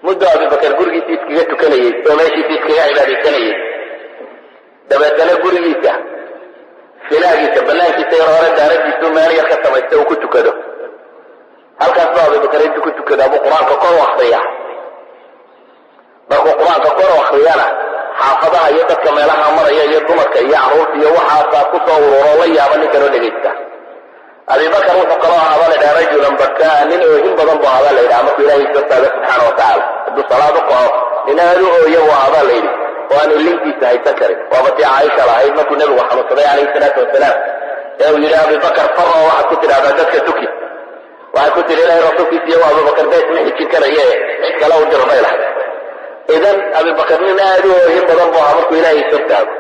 Muddo Abubakar gurigiisii iskaga tukanayey oo meeshiisii iskaga cibaadaysanayey. Dabeetana gurigiisa finaagiisa, banaankiisa yar hore, daaradiisu meel yar ka samaysta uu ku tukado. Halkaas baa Abubakar intuu ku tukadaa buu Qur-aanka kor u akriya. Markuu Qur-aanka kor u akriyana, xaafadaha iyo dadka meelaha maraya iyo dumarka iyo carruurta iyo waxaasaa kusoo ururo, la yaaba ninkan oo dhegaysta. Abibakar wuxuu kaloo ahaa, baa la yidhaha, rajulan bakaa, nin oohin badan buu ahaa, baa la yidhaha, markuu Ilaahay soo taago subxaana watacaala. Hadduu salaad u kaco, nin aad u ooya buu ahaa, baa la yidhi, oo aan ilintiisa haysan karin. Waaba tii Caaisha lahayd markuu Nebigu xanuunsaday calayhi salaatu wasalaam, ee uu yidhi, "Abibakar faro, waxaad ku tidhahdaa dadka tuki." Waxay ku tidhi, "Ilahay rasuulkiisa iyo Abubakar dee isma xijin karaye, cid kale u dir," bay lahayd. Idan Abibakar nin aad u oohin badan buu ahaa markuu Ilaahay soo taago.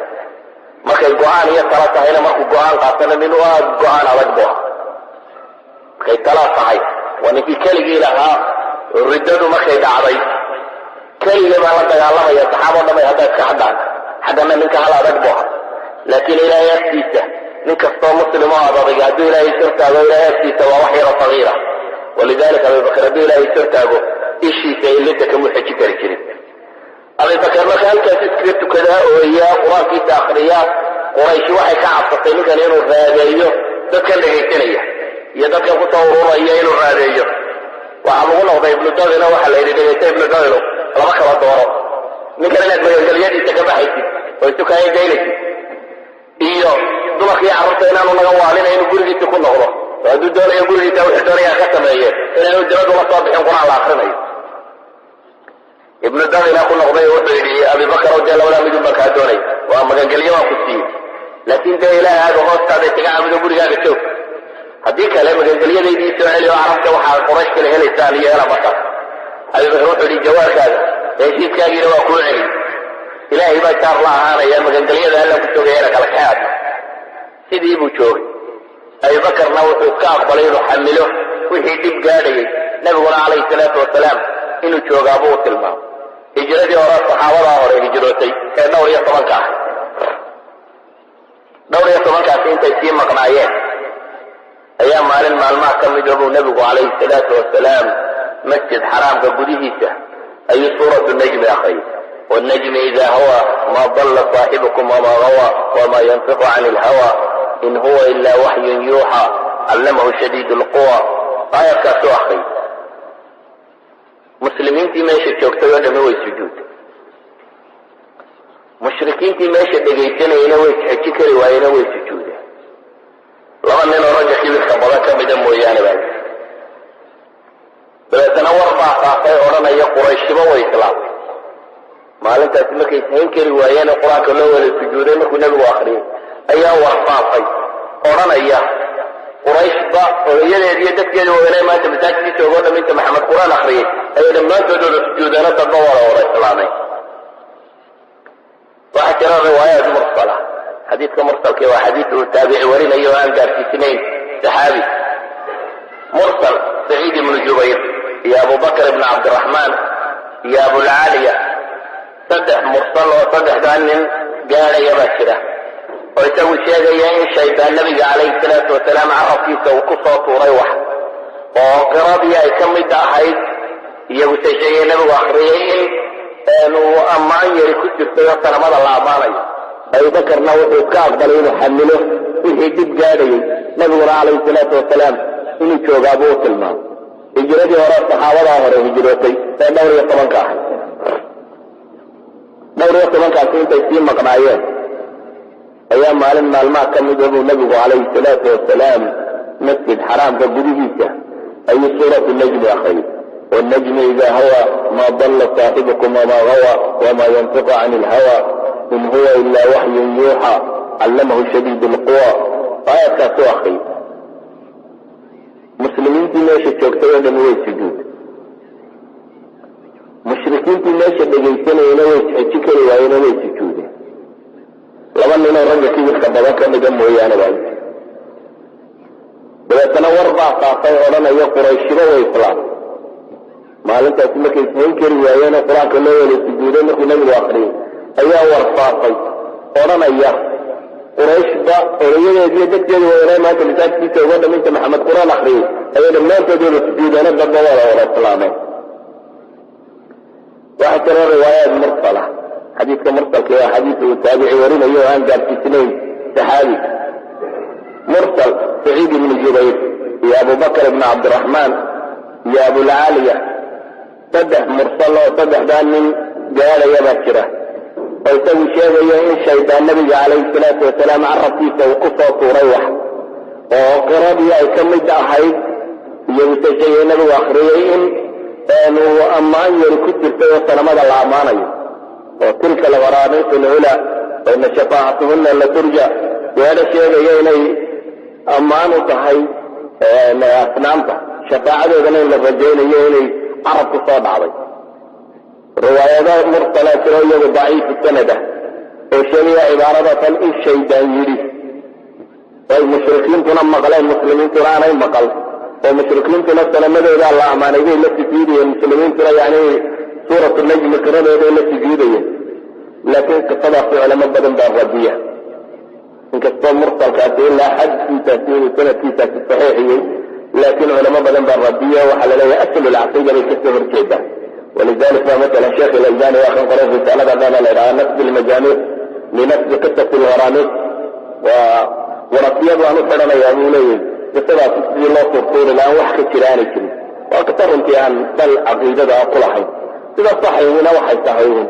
Markay go-aan iyo tala tahayna, markuu go-aan qaatana, nin u aad go-aan adag buu ahaa. Markay tala tahay, waa ninkii keligii lahaa riddadu markay dhacday, keligii baa la dagaalamaya, saxaabo dhan bay hadda iska hadhaan xaggana, ninka hal adag buu ahaa. Laakiin Ilaahay agtiisa, nin kastoo muslim oo ad adag hadduu Ilaahay sortaago, Ilaahay agtiisa waa wax yaro sagiira. Walidalika Abibakar hadduu Ilaahay sortaago, ishiisa ilinta kamuu xeji kari jirin. Abibakar marka halkaas iskaga tukadaa, ooyaa, Qur-aankiisa akriyaa. Qurayshi waxay ka cabsatay ninkan inuu raadeeyo dadkan dhegaysanaya iyo dadkan kusoo ururaya inuu raadeeyo. Waxaa lagu noqday Ibnu Dagino, waxaa la yidhi, dhegaysta Ibnu Dagino, laba kala dooro: ninkan inaad magangelyadiisa ka baxaysid oo isu kaaya daynaysid, iyo dumarkii carruurta inaanu naga waalina, inuu gurigiisa ku noqdo, oo hadduu doonayo gurigiisa wuxuu doonaya ka sameeye, inaanu dibad ula soo bixin Qur-aan la akrinayo. Ibnu Dagina ku noqday oo wuxuu yidhi, "Abibakar ow, dee labadaa midun baan kaa doonay. Waa magangelyo waan ku siiyey, laakiin dee Ilaahaaga hoostaada isaga caabudo, gurigaaga joog. Haddii kale magangelyadaydii soo celi oo Carabta waxaa Quraysh kale helaysaan iyo hela." Markaas Abibakar wuxuu yidhi, "Jawaarkaaga heshiiskaagiina waa kuu celi, Ilaahay baa jaar la ahaanaya, magangelyada alla ku joogayana kala kaxeadna." Sidii buu joogay. Abibakarna wuxuu iska aqbalay inuu xamilo wixii dhib gaadhayay, nabiguna calayhi salaatu wasalaam inuu joogaabuu u tilmaamay. Hijradii hore, saxaabadaa hore hijrootay ee dhowr iyo tobanka ah, dhowr iyo tobankaasi intay sii maqnaayeen ayaa maalin maalmaha ka mida buu nebigu calayhi salaatu wasalaam Masjid Xaraamka gudihiisa ayuu suuratu Najmi akriyay. "والنجم إذا هوى ما ضل صاحبكم وما غوى وما ينطق عن الهوى إن هو إلا وحي يوحى علمه شديد القوى." Aayadkaasuu akriyay. Muslimiintii meesha joogtay oo dhami way sujuudday, mushrikiintii meesha dhegaysanayena way isxeji kari waayena, way sujuudeen, laba nin oo ragga kibirka badan ka mida mooyaane baa. Dabeetana war baa faafay odhanaya Qurayshiba way islaamtay maalintaasi. Markay ishayn kari waayeen ee Qur-aanka loo wada sujuuday markuu nebigu akriyay, ayaa war faafay odhanaya Qurayshba odayadeedi iyo dadkeeda waaweynay maanta masaajidkii joogo dham, inta Maxamed Qur-aan akriyay ayay dhammaantood wada sujuudeeno, dadba wada islaamay. Waxaa jira riwaayaat mursala. Xadiidka mursalki waa xadiid uu taabici warinayo oo aan gaarsiisnayn saxaabi. Mursal Saciid ibnu Jubayr iyo Abubakr ibn Cabdiraxmaan iyo Abulcaaliya, saddex mursal oo saddexdaa nin gaadhaya baa jira. Oo isagu sheegaya in shaydaan nabiga calayhi salaatu wasalaam carabkiisa uu ku soo tuuray wax, oo qiradii ay ka mid ahayd, iyaguse sheegay nabigu akriyay in uu ammaan yari ku jirtay oo sanamada la ammaanayo. Abubakarna wuxuu ka aqbalay inuu xamilo wixii dhib gaadhayay, nabiguna calayhi salaatu wasalaam inuu joogaabuu u tilmaamay. Hijradii hore, saxaabadaa hore hijrootay ee 14-ka ahayd, 14-kaasi intay sii maqnaayeen ayaa maalin maalmaha ka mida buu nabigu calayhi salaatu wasalaam Masjid Xaraamka gudihiisa ayuu Suuratu Najmi akriyay: "والنجم إذا هوى ما ضل صاحبكم وما غوى وما ينطق عن الهوى إن هو إلا وحي يوحى علمه شديد القوى." Aayadkaasuu akriyay. Muslimiintii meesha joogtay oo dhan way sujuud, mushrikiintii meesha dhegaysanayena way isxejin kari waayeen oo way sujuudeen, laba ninoo ragga kibirka badan ka mida mooyaane. Baa dabeetana war baa faafay odhanaya Qurayshiba way islaamay. Maalintaasi markay ishayn kari waayeenoo Qur-aanka loo wada sujuuday markuu nabigu akriyay, ayaa war faafay odhanaya Qurayshba odayadeediiyo dadkeeda wadanaa maanta masaajidkiisa uga dham inta Maxamed Qur-aan akriyay ayay dhammaantood wada sujuudeeno, dadba wada islaameen. Waxaa jira riwaayaat mursala. Xadiidka mursalka waa xadiis uu taabici warinayo oo aan gaarsiisnayn saxaabi. Mursal Saciid ibni Jubayr iyo Abubakr ibn Cabdiraxmaan iyo Abulcaaliya, saddex mursal oo saddexdaa nin gaadhaya baa jira, oo isagu sheegaya in shaydaan nabiga calayhi salaatu wasalaam carabkiisa uu ku soo tuuray wax, oo qiradii ay ka mid ahayd, iyaguse sheegay nabigu akriyay in uu ammaan yari ku jirtay oo sanamada la ammaanayo, oo "تلك القرانيق العلى وإن شفاعتهن لترجى", weedho sheegaya inay ammaan u tahay asnaamta, shafaacadoodana in la rajaynayo, inay carab ku soo dhacday. Riwaayado mursala jiro, iyagu daciifu sanada, oo sheegaya cibaarada tan in shaydaan yidhi, ay mushrikiintuna maqleen, muslimiintuna aanay maqal, oo mushrikiintuna sanamadoodaa la ammaanay bay la sujuudayeen, muslimiintuna yani Suuratu Najmi qiradooday la sujuudayeen. Laakiin qisadaasi culamo badan baa radiya, inkastoo mursalkaasi ilaa xadkiisaasi inuu sanadkiisaasi saxiixiyey, laakiin culamo badan baa radiya. Waxaa laleeyahay aslu lcaqiida bay kasoo horjeedaan. ولذلك ba masalan Sheekh Ilalbani waa kan qoray risaalada dana la idhaha Nasb Lmajaaniq linasbi qisati lgharaniq. Waa warasiyad waan u xidhanayaa buu leeyahy qisadaasi sidii loo tuurtuuri lahaan wax ka jira aanay jirin. Waa qiso runtii aan dal caqiidada ku lahayn. Sida saxiixina waxay tahay un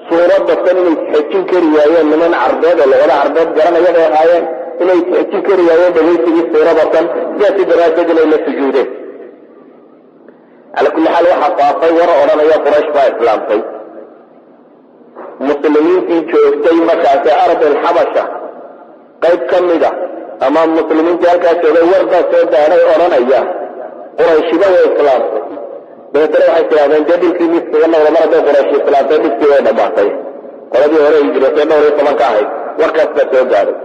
suuradda tan inay isxejin kari waayeen niman Carbeed oo luqada Carbeed garanaya bay ahaayeen, inay isxejin kari waayeen dhegaysigii suurada tan, sidaasi daraaddeed inay la sujuudeen. Cala kulli xaal, waxaa faafay war odhanaya Quraysh baa islaamtay. Muslimiintii joogtay markaasi ard alxabasha qayb ka mida ama muslimiintii halkaa joogay, war baa soo gaadhay odhanaya Qurayshiba way islaamtay. Dabeetana waxay tidhahdeen, dee dhulkii miskaga noqda, mar hadday Quraysh islaamtay dhibkii way dhammaatay. Qoladii hore hijrootay 14-ka ahayd, warkaas baa soo gaadhay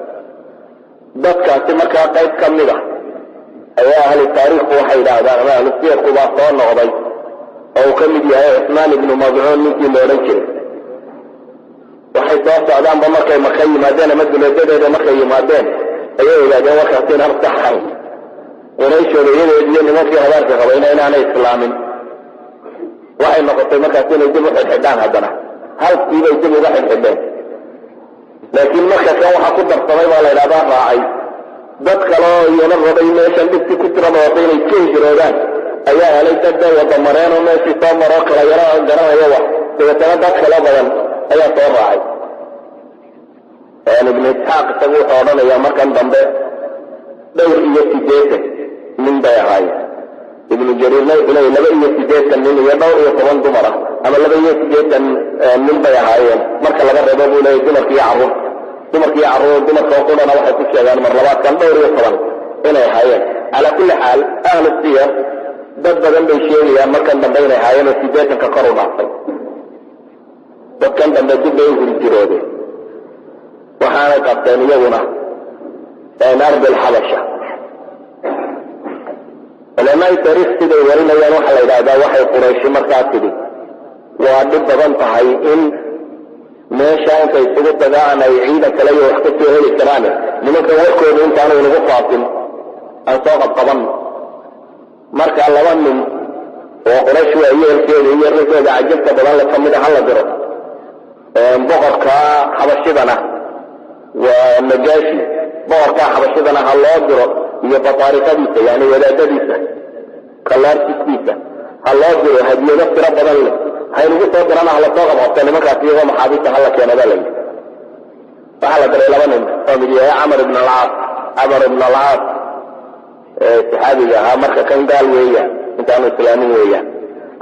dadkaasi. Markaa qayb ka mid a ayaa ahlu taariikhku waxay yidhaahdaan ama ahlu siyarku baa soo noqday, oo uu ka mid yahay Cusmaan ibnu Madcuun ninkii la odhan jiray. Waxay soo socdaanba markay Maka yimaadeen ama duleedadeeda markay yimaadeen ayay ogaadeen warkaasi inaan sax ahayn, Quraysh odayadeed iyo nimankii habaarka qabayna inaanay islaamin. Waxay noqotay markaas inay dib u xidhxidhaan. Haddana halkiibay dib uga xidhxidheen, laakiin marka kan waxaa ku darsamay baa la ydhahdaa raacay dad kale oo iyana rabay meeshan dhibtii ku tira badatay inay iska hijroodaan ayaa helay dad da wada mareen oo meeshii soo maroo kala yaro garanaya wax. Dabeetana dad kale badan ayaa soo raacay. Ibnu Isxaaq isagu wuxuu odhanayaa markan dambe 84 nin bay ahaayeen. Ibnu Jariirna wuxuu leeyay 82 nin iyo 14 dumar ah ama 82 nin bay ahaayeen, marka laga reebo buu leeyay dumarka iyo carruurta. Dumarka iyo carruur, dumarka oo qudhana waxay ku sheegaan mar labaadkan 14 inay ahaayeen. Calaa kulli xaal, ahlu siyar dad badan bay sheegayaan markan dambe inay ahaayeen oo 80-ka kor u dhaafay. Dadkan dambe dib bay u hurjiroodeen, waxaanay qabteen iyaguna ardi alxabasha. Culamaai taariikh siday warinayaan waxaa la yidhahdaa waxay Qurayshi markaa tidhi waa dhib badan tahay in Meesha intay isugu tagaan ay ciidan kale iyo wax ka soo heli karaan nimanka, warkooda intaanu inagu faafin aan soo qabqabanno. Marka laba nin oo Quraysh waa yeelkeeda iyo ragooda cajabta badan le kamid a hala diro. Boqorka Xabashidana waa Najaashi, boqorka Xabashidana ha loo diro iyo bataarikadiisa, yani wadaadadiisa, kalaarsiskiisa ha loo diro hadiyado tiro badan leh. Haynugu soo dirana hala soo qabqabto nimankaas iyagoo maxaabiista hala keeno baa layidhi. Waxaa la diray laba nin oo mid yahay Camar ibn Alcaas. Camar ibn Alcaas saxaabiga ahaa, marka kan gaal weeyaan, intaanu islaamin weeyaan.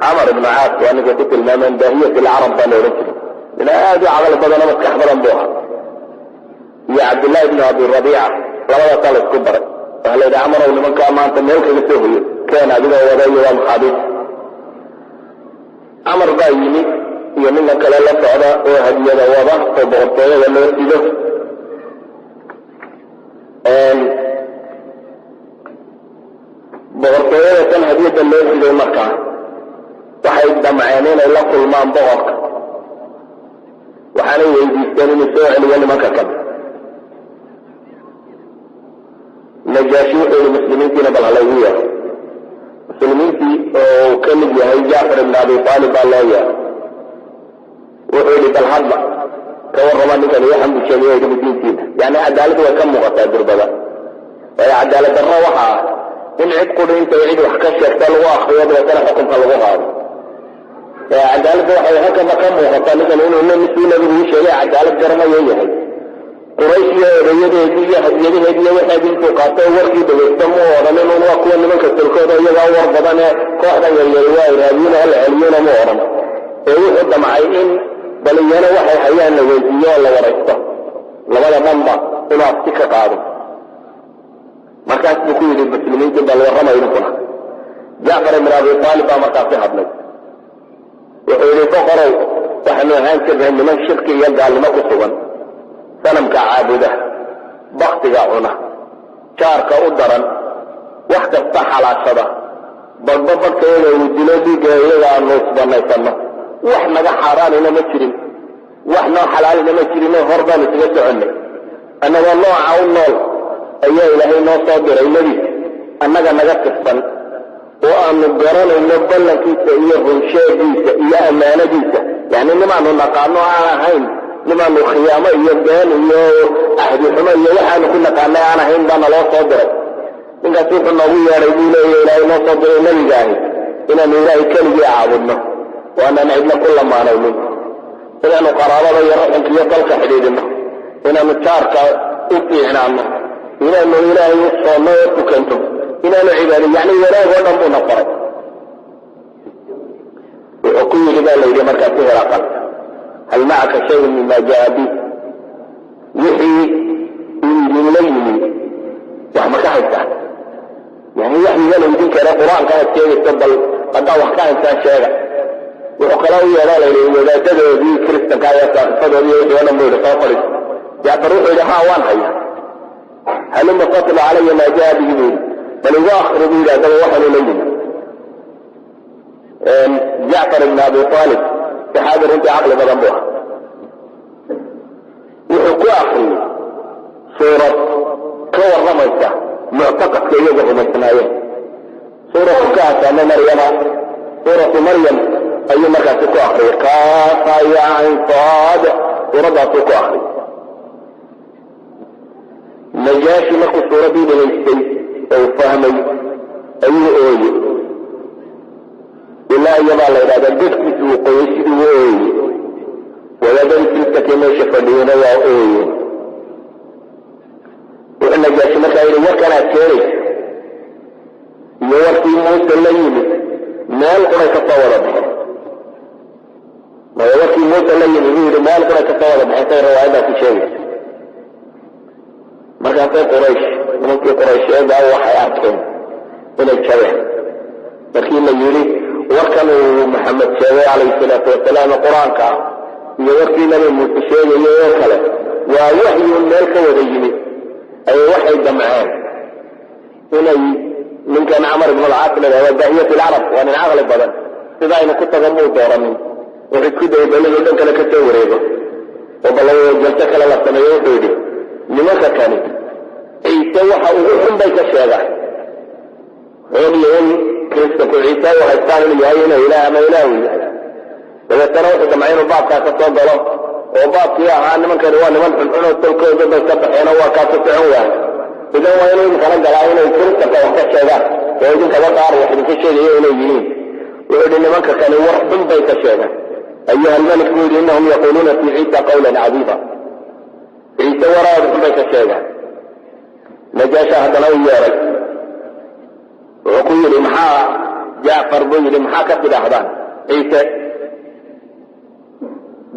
Camar ibn Caas waa ninkay ku tilmaameen daahiyat alcarab baa la odhan jiray, nin aad u caqli badan oo maskax badan buu ahaa, iyo Cabdillahi ibn Abi Rabiica. Labadaasaa la isku daray. Waxaa la yidhi, "Camarow, nimankaa maanta meel kaga soo hoyo keen adigoo wada iyo waa maxaabiis." Camar baa yimi iyo ninkan kale la socda oo hadiyada wada oo boqortooyada loo sido. Boqortooyada tan hadiyadda loo siday markaa waxay damceen inay la kulmaan boqorka, waxaanay weydiisteen inuu soo celiyo nimanka kale. Najaashi wuxuu yihi, "Muslimiintiina bal halaygu yeero." Muslimiintii oo uu ka mid yahay Jacfar ibn Abi Aalib baa loo yeeray. Wuxuu yihi, "Bal hadla, ka warrama ninkan waxaan buu sheegay idinku diintiina." Yani cadaalad way ka muuqataa durbada, waayo cadaalad darro waxa ah in cid quri intay cid wax ka sheegta lagu akriyo, dabeetana xukunka lagu qaado. Cadaaladda waxay halkana ka muuqataa ninkan inuu suu nabigu u sheegay cadaalad garanayo yahay. Quraysh iyo odayadeedii iyo hadiyadaheedii iyo waxeedii intuu qaato warkii dhegaysta mu odhan inun waa kuwa nimanka tolkooda iyagaa war badan ee kooxdan yaryari waa iraabiyiin hala celiyona mu odhan, ee wuxuu damcay in bal iyana waxay hayaan la weydiiyo oo la waraysto, labada dhanba inuu afti ka qaado. Markaas buu ku yidhi, "Muslimiintii, bal warrama idinkuna." Jacfar ibn Abi Aalib baa markaasi hadlay. Wuxuu yidhi, "Boqorow, waxaanu ahaan jirnay niman shirki iyo gaalnimo ku sugan, sanamka caabuda, baktiga cuna, jaarka u daran, wax kasta xalaashada, badhba badhka iyaga uu dilo, dhiigga iyaga aanu isbanaysano. Wax naga xaaraanina ma jirin, wax noo xalaalina ma jirin, hor baanu isaga soconnay. Annagoo nooca u nool ayaa Ilaahay noo soo diray nebi annaga naga tirsan oo aanu garanayno ballankiisa iyo runsheegiisa iyo ammaanadiisa, yani nimaanu naqaano aan ahayn, nimaanu khiyaamo iyo been iyo ahdi xumo iyo waxaanu ku naqaanay aan ahayn baa naloo soo diray. Ninkaas wuxuu noogu yeedhay," buu leeya, "Ilaahay noo soo diray nebiga ahi, inaanu Ilaahay keligii caabudno oo aanaan cidna ku lamaanaynin, inaanu qaraabada iyo raximka iyo dalka xidhiidhino, inaanu jaarka u fiicnaano, inaanu Ilaahay u soonno oo tukanto, inaanu cibaado, yani wanaag oo dhan buuna faray." Wuxuu ku yidhi baa la yidhi markaasi Hiraqal, "Hal macaka shayun mima jaa bi? Wixii uu idinla yimi wax ma ka haystaan? Yani waxyiga la idin keenay, Qur-aanka aad sheegayso, bal haddaa wax ka haystaan sheega." Wuxuu kala u yeedhaa la yidhi wadaadadoodii Kiristanka ayaa saaxiifadoodii wixii o dhan buu yidhi soo fadhiis. Jacfar wuxuu yidhi, "Ha, waan haya. Haluma fatlu calaya maa jaa bihi," buu yidhi. "Bal igu akri," buu yidhi, "haddaba waxaanu la yimi." Jacfar ibn Abi Aalib saxaabi runtii caqli badan buu ahaa. Wuxuu ku akriyey suurad ka warramaysa muctaqadka iyagu rumaysnaayeen, suuratu Kahf ama Maryama. Suuratu Maryam ayuu markaasi ku akriyay, kaafa ya cayn saad, suuraddaasuu ku akriyay. Najaashi markuu suuraddii dhegaystay oo uu fahmay ayuu ooyey, ilaa iyabaa la yidhahdaa gedkiisu uu qoyay sidii uu ooyey. Wadaadadii kiristankii meesha fadhiyeyna waa ooyeen. Wuxuu Najaashi markaa yidhi, "Warkan aad keenayso iyo warkii Muuse la yimid meel quray ka soo wada baxeen." Maya, warkii Muuse la yimid, buu yidhi, meel quray ka soo wada baxeen, say riwaayadaasi sheegaysa. Markaasay Quraysh, nimankii Quraysheedaa, waxay arkeen inay jabeen markii la yidhi warkan uu Maxamed sheegay calayhi salaatu wasalaam, Qur-aanka ah, iyo warkii Nabi Muuse sheegayay oo kale waa waxyuun meel ka wada yimid. Ayay waxay damceen inay ninkan Camar ibn Alcaas la yidhahda, daahiyat alcarab, waa nin caqli badan, sida aynu ku tago muu dooranin. Wuxuu isku dayay bal inuu dhan kale ka soo wareego. Oo bal jalso kale la sameeyo. Wuxuu yidhi, nimanka kani Ciise waxa ugu xun bay ka sheegaan, xoog in Kristanku Ciise u haystaan inuu yahay inuu Ilaah ama Ilaahu yahay. Dabeetana wuxuu damcay inuu baabkaa ka soo galo, oo baabkii ahaa nimankani waa niman xunxun oo tolkooda bay ka baxeen oo waa kaa ku socon waay. Idan waa inuu idinkala galaa inay Kristanka wax ka sheegaan oo idinkaba qaar wax idinka sheegayo inay yihiin. Wuxuu yidhi, nimanka kani war xun bay ka sheegaan. أيها الملك, buu yidhi, إنهم يقولون في عيسى قولا عظيما. Ciise waraad xun bay ka sheegaan. Najaasha haddana u yeeray, wuxuu ku yidhi, maxaa Jacfar, buu yidhi, maxaa ka tidhaahdaan Ciise?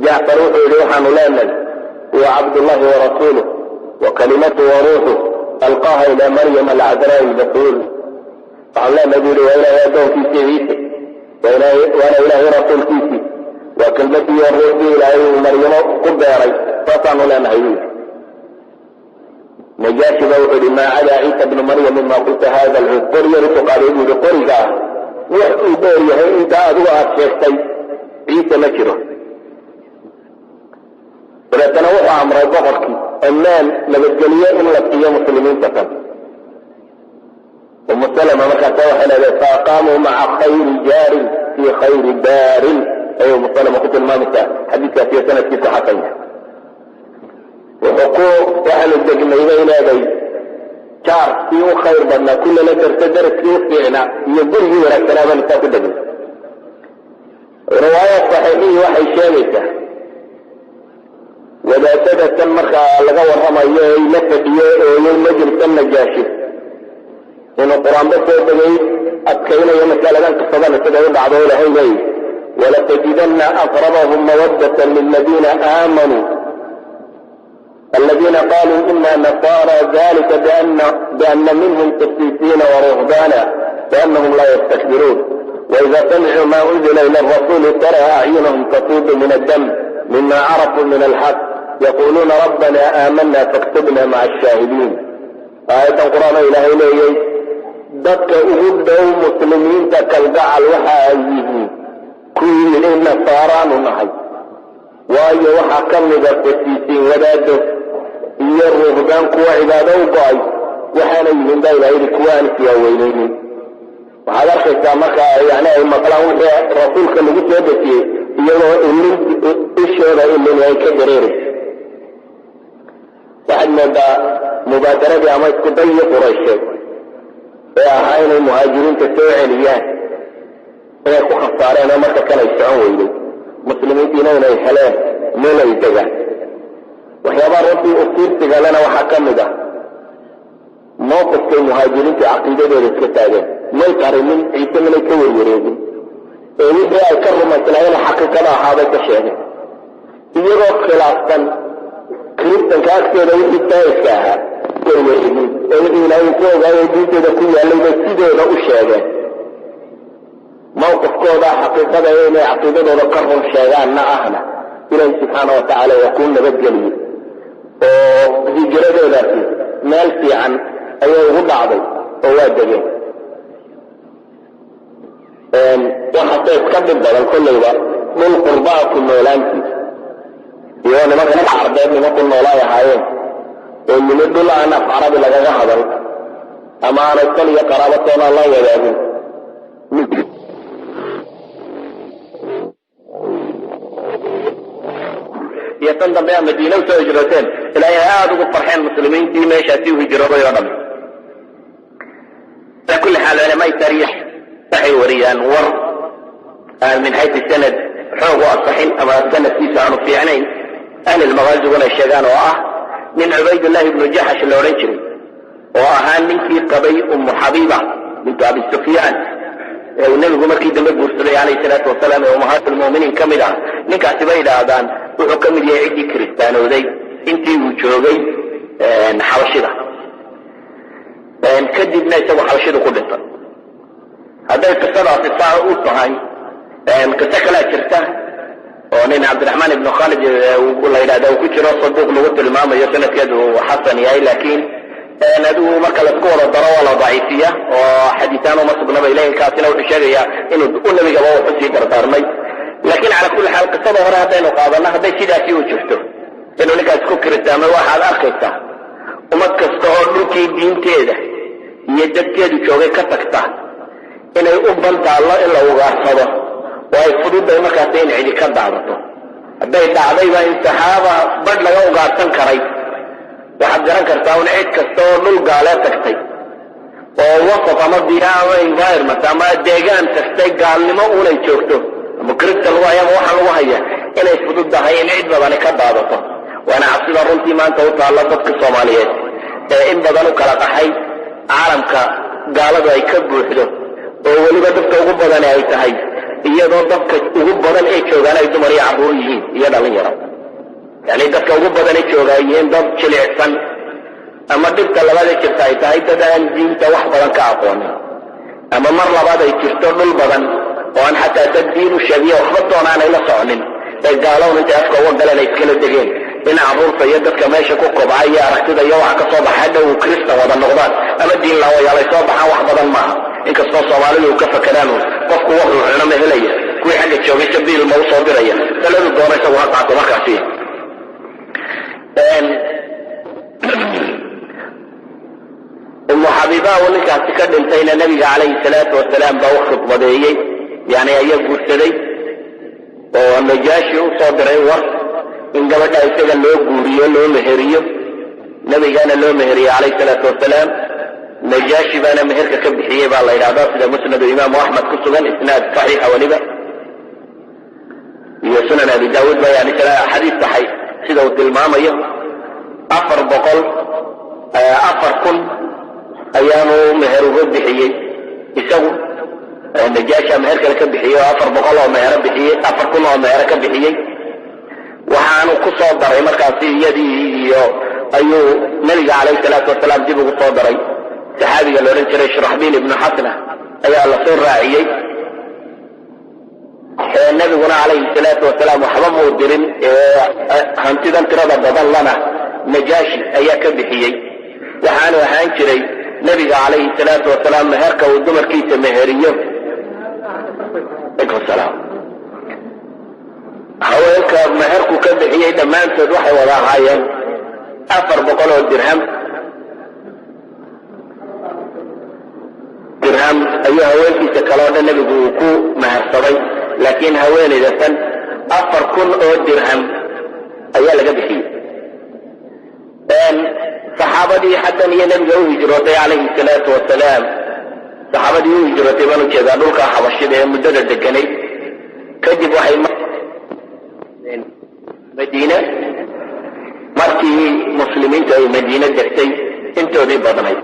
Jacfar wuxuu yidhi, waxaanu leenahay هو عبد الله ورسوله وكلمته وروحه ألقاها إلى مريم العذراء البتول. Waxaanu leenahay, buu yidhi, waa Ilaahay addoonkiisii Ciise, waana Ilaahay rasuulkiisii, waa kelmadii iyo ruuxdii Ilaahay uu Maryamo ku beeray, saasaanu leenahay, buu yidhi. Najaashi ba wuxuu yihi, ما عدا عيسى بن مريم مما قلت هذا العود. Qori yar usoo qaaday, buu yihi, qoriga ah wax uu dheer yahay intaa adigu aad sheegtay Ciise ma jiro. Dabeetana wuxuu amray boqorkii ammaan, nabadgelyo in la siiyo muslimiinta kan. Umu Salama markaasa waxay leedahay, فأقاموا مع خير جار في خير دار. Ayay Umu Salama ku tilmaamaysaa xadiiskaas iyo sanadkiisu xasan yahay. Wuxuu ku waxaanu degnay, bay leeday, jaar kii u khayr badnaa, kullala darta daraskii u fiicnaa iyo gurigii wanaagsanaa baanu saa ku degnay. Riwaaya saxiixihii waxay sheegaysaa wadaadada tan markaa laga warramayo ee la fadhiyo ooyey majlisan Najaashi inuu qur-aanba soo degay adkaynayo masaladan qisadan sida u dhacdo. Ilahay leeyi, ولتجدن أقربهم مودة للذين آمنوا الذين قالوا إنا نصارى ذلك بأن منهم قسيسين ورهبانا وأنهم لا يستكبرون. وإذا سمعوا ما أنزل إلى الرسول ترى أعينهم تفيض من الدمع مما عرفوا من الحق يقولون ربنا آمنا فاكتبنا مع الشاهدين. Aayaddan qur-aan Ilaahay leeyay, dadka ugu dhow muslimiinta kalgacal waxa ay yihiin kuwii yidhi nasaaraanu nahay, waayo waxaa ka mida qasiisiin, wadaado, iyo ruhbaan, kuwa cibaado u go-ay. Waxaana yihiin, baa Ilaha yidhi, kuwa aan iswaaweyneynin. Waxaad arkaysaa marka yani ay maqlaan wixii rasuulka lagu soo dejiyey iyagoo ilin ishooda ilin ay ka dareerayso. Waxaad moodaa mubaadaradii ama isku dayii Quraysheed ee ahaa inay muhaajiriinta soo celiyaan inay ku khasaareen, oo marka kale ay socon weyday, muslimiintiina inay heleen meel ay degaan. Waxyaabaha runtii ufiirsiga lena waxaa ka mid ah mawqifkay muhaajiriintu caqiidadooda iska taageen. May qarinin Ciise, minay ka werwareegin, ee wixii ay ka rumaysnaayeen xaqiiqada ahaabay ka sheegeen, iyagoo khilaafsan Kiristanka agtooda wixii saa'idka ahaa. Werwareegin ee wixii Ilaahay ku ogaayo diintooda ku yaallay bay sidooda u sheegeen. Mawqifkooda xaqiiqada ee inay caqiidadooda ka run sheegaanna ahna, Ilaahi subxaana watacaala waa kuu nabadgeliyey, oo hijradoodaasi meel fiican ayay ugu dhacday oo waa degeen. Waxaase iska dhib badan kollayba dhul qurbaa ku noolaantiisa, iyo nimankan Carbeed nimanku noolaay ahaayeen oo yimid dhul aan af Carabi lagaga hadal ama aanay sal iyo qaraabo toonaan la wadaagin. Iyo tan dambe a Madiine usoo hijrooteen, ilaa ay aada ugu farxeen muslimiintii meeshaasi u hijrooday oo dhan. Ala kulli xaal, culamaai taariikh waxay wariyaan war aan min xaysu sanad xoog u asaxin ama sanadkiisu aanu fiicnayn, ahlilmaqaaziguna sheegaan, oo ah nin Cubaydullahi ibnu Jaxash la odhan jiray oo ahaa ninkii qabay Ummu Xabiiba bintu Abi Sufyaan ee uu nebigu markii dambe guursaday calayhi salaatu wasalaam, ee ummahaat lmu'miniin ka mid ah. Ninkaasi bay idhaahdaan wuxuu ka mid yahay ciddii kiristaanooday intii uu joogay Xabashida, kadibna isagu Xabashidu ku dhintay. Hadday qisadaasi saa u tahay, qiso kalea jirta oo nin Cabdiraxmaan ibnu Khalid la yidhahda uu ku jiro, saduuq lagu tilmaamayo, sanadkeedu xasan yahay, laakiin adigu marka laisku wada daro waa la daciifiya oo xadiisaan uma sugna bay leeyihin. Kaasina wuxuu sheegayaa inuu u nebigaba wuxu sii dardaarmay. Laakiin cala kulli xaal, qisada hore haddaynu qaadano, hadday sidaasi u jirto Inuu ninkaas ku kiristaamay waxaad arkaysaa ummad kasta oo dhulkii diinteeda iyo dadkeedu joogay ka tagta inay u bantaallo in la ugaarsado, oo ay fududay markaasi in cidi ka daadato. Hadday dhacdayba in saxaaba badh laga ugaarsan karay, waxaad garan kartaa un cid kasta oo dhul gaalee tagtay oo wasaf ama biya ama environment ama deegaan tagtay gaalnimo unay joogto ama crista lagu haya ama waxaa lagu haya, inay fududahay in cid badani ka daadato. Waana cabsida runtii maanta u taalla dadka Soomaaliyeed ee in badan u kala qaxay caalamka gaaladu ay ka buuxdo, oo weliba dadka ugu badani ay tahay, iyadoo dadka ugu badan ee joogaan ay dumar iyo carruur yihiin iyo dhalinyaro. Yani dadka ugu badan ee jooga ay yihiin dad jilicsan, ama dhibta labaad ee jirta ay tahay dad aan diinta wax badan ka aqoonin, ama mar labaad ay jirto dhul badan oo aan xataa dad diin u sheegiyo waxba doona aanay la soconin, ee gaalown intay afka uga galeen ay iskala degeen, in carruurta iyo dadka meesha ku kobca iyo aragtida iyo waxa ka soo baxa hadhow kristan wada noqdaan ama diin laawayaal ay soo baxaan. Wax badan maaha, inkastoo Soomaalidu ka fakeraan qofku wuxuu cuno ma helaya, kuwii xagga joogay sabiil ma usoo diraya, taladu doono isagu ha qaato. Markaasi Umu Xabiiba uu ninkaasi ka dhintayna, Nabiga calayhi salaatu wasalaam baa u khudbadeeyey, yani ayaa guursaday oo Najaashi u soo diray war in gabadha isaga loo guuriyo, loo meheriyo. Nabigana loo meheriyey calayhi salaatu wasalaam. Najaashi baana meherka ka bixiyey baa la yidhahdaa, sida Musnadu Imaamu Axmed ku sugan, isnaad saxiixa weliba, iyo Sunan Abi Daawuud ba, yani xadiis saxay sida uu tilmaamayo. 400, 4000 ayaanu meher uga bixiyey isagu. Najaasha meher kale ka bixiyey oo 400 oo mehero bixiyey, 4000 oo mehero ka bixiyey. Waxaanu ku soo daray markaasi iyadii iyo ayuu Nabiga calayhi salaatu wasalaam dib ugu soo daray. Saxaabiga la odhan jiray Shuraxbiil ibnu Xasna ayaa la soo raaciyey. Nabiguna calayhi salaatu wasalaam waxba muu dirin, hantidan tirada badan lana Najaashi ayaa ka bixiyey. Waxaanu ahaan jiray Nabiga calayhi salaatu wasalaam meherka uu dumarkiisa meheriyo, alaykum salaam, haweenka meherku ka bixiyey dhammaantood waxay wada ahaayeen 400 oo dirham. Dirham ayuu haweenkiisa kale o dhan nebigu uu ku mehersaday, laakiin haweenayda tan 4000 oo dirham ayaa laga bixiyey. Saxaabadii xaggan iyo nebiga u hijrootay calayhi salaatu wasalaam, saxaabadii u hijrootay baan ujeedaa dhulka Xabashida ee muddada deganay, kadib waxay Madiine. Markii muslimiintu ay Madiine degtay intoodii badnayd,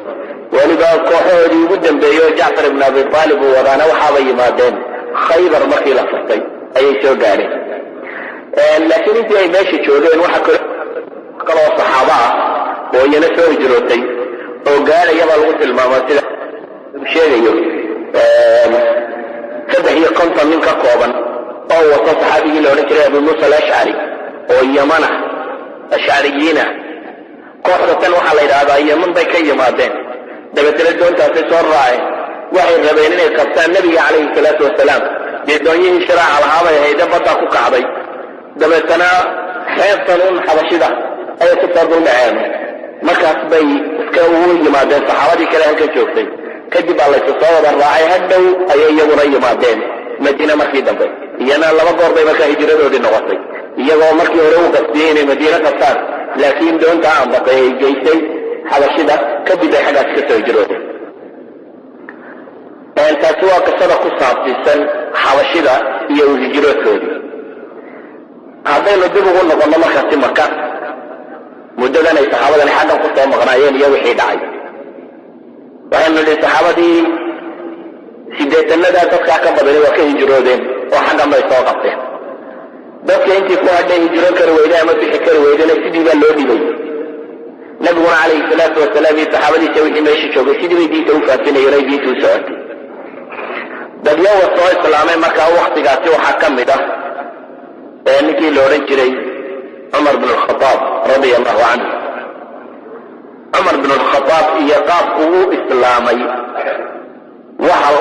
weliba kooxahoodii ugu dambeeyey oo Jacfar ibn Abi Aalib uu wadaana, waxaabay yimaadeen Khaybar markii la furtay ayay soo gaadheen. Laakiin intii ay meesha joogeen waxa kaloo saxaabo ah oo iyana soo hijrootay oo gaadhaya baa lagu tilmaamaa, sida sheegayo, 53 nin ka kooban oo wato saxaabigii la odhan jiray Abu Muusa Alashcari oo Yaman ah, ashcariyiin ah. Kooxda tan waxaa la yidhaahdaa Yaman bay ka yimaadeen, dabeetana doontaasay soo raaceen. Waxay rabeen inay qabtaan Nebiga calayhi salaatu wasalaam. Dee doonyihii shiraaca lahaabay hayde baddaa ku kacday, dabeetana xeebtan un Xabashida ayay ku soo duldhaceen. Markaas bay iska ugu yimaadeen saxaabadii kale halkan joogtay. Kadib baa laysu soo wada raacay, hadhow ayay iyaguna yimaadeen Madiine markii dambe. Iyana laba goor bay markaa hijradoodii noqotay, iyagoo markii hore u qastiyey inay Madiine qabtaan, laakiin doontaa ambatay ay geysay Xabashida, kadib bay xaggaas ka soo hijroodeen. Taasi waa qisada ku saabsiisan Xabashida iyo hijroodkoodii. Haddaynu dib ugu noqonno markaasi Maka, muddadan ay saxaabadani xaggan ku soo maqnaayeen iyo wixii dhacay, waxaynu nidhi saxaabadii sideetanada dadkaa ka badani waa ka hijroodeen oo xaggan bay soo qabteen. Dadka intii ku hadhay hijroon kari weyday ama bixi kari weydayna sidii baa loo dhibay. Nabiguna calayhi salaatu wasalaam iyo saxaabadiisa wixii meesha joogay sidii bay diinta u faafinayeen, ay diinta u socotay. Dadyawa soo islaamay markaa waktigaasi waxaa ka mid ah ee ninkii la odhan jiray Cumar bin Alkhadaab radia allahu canhu. Cumar bin Alkhadaab iyo qaabku u islaamay waxa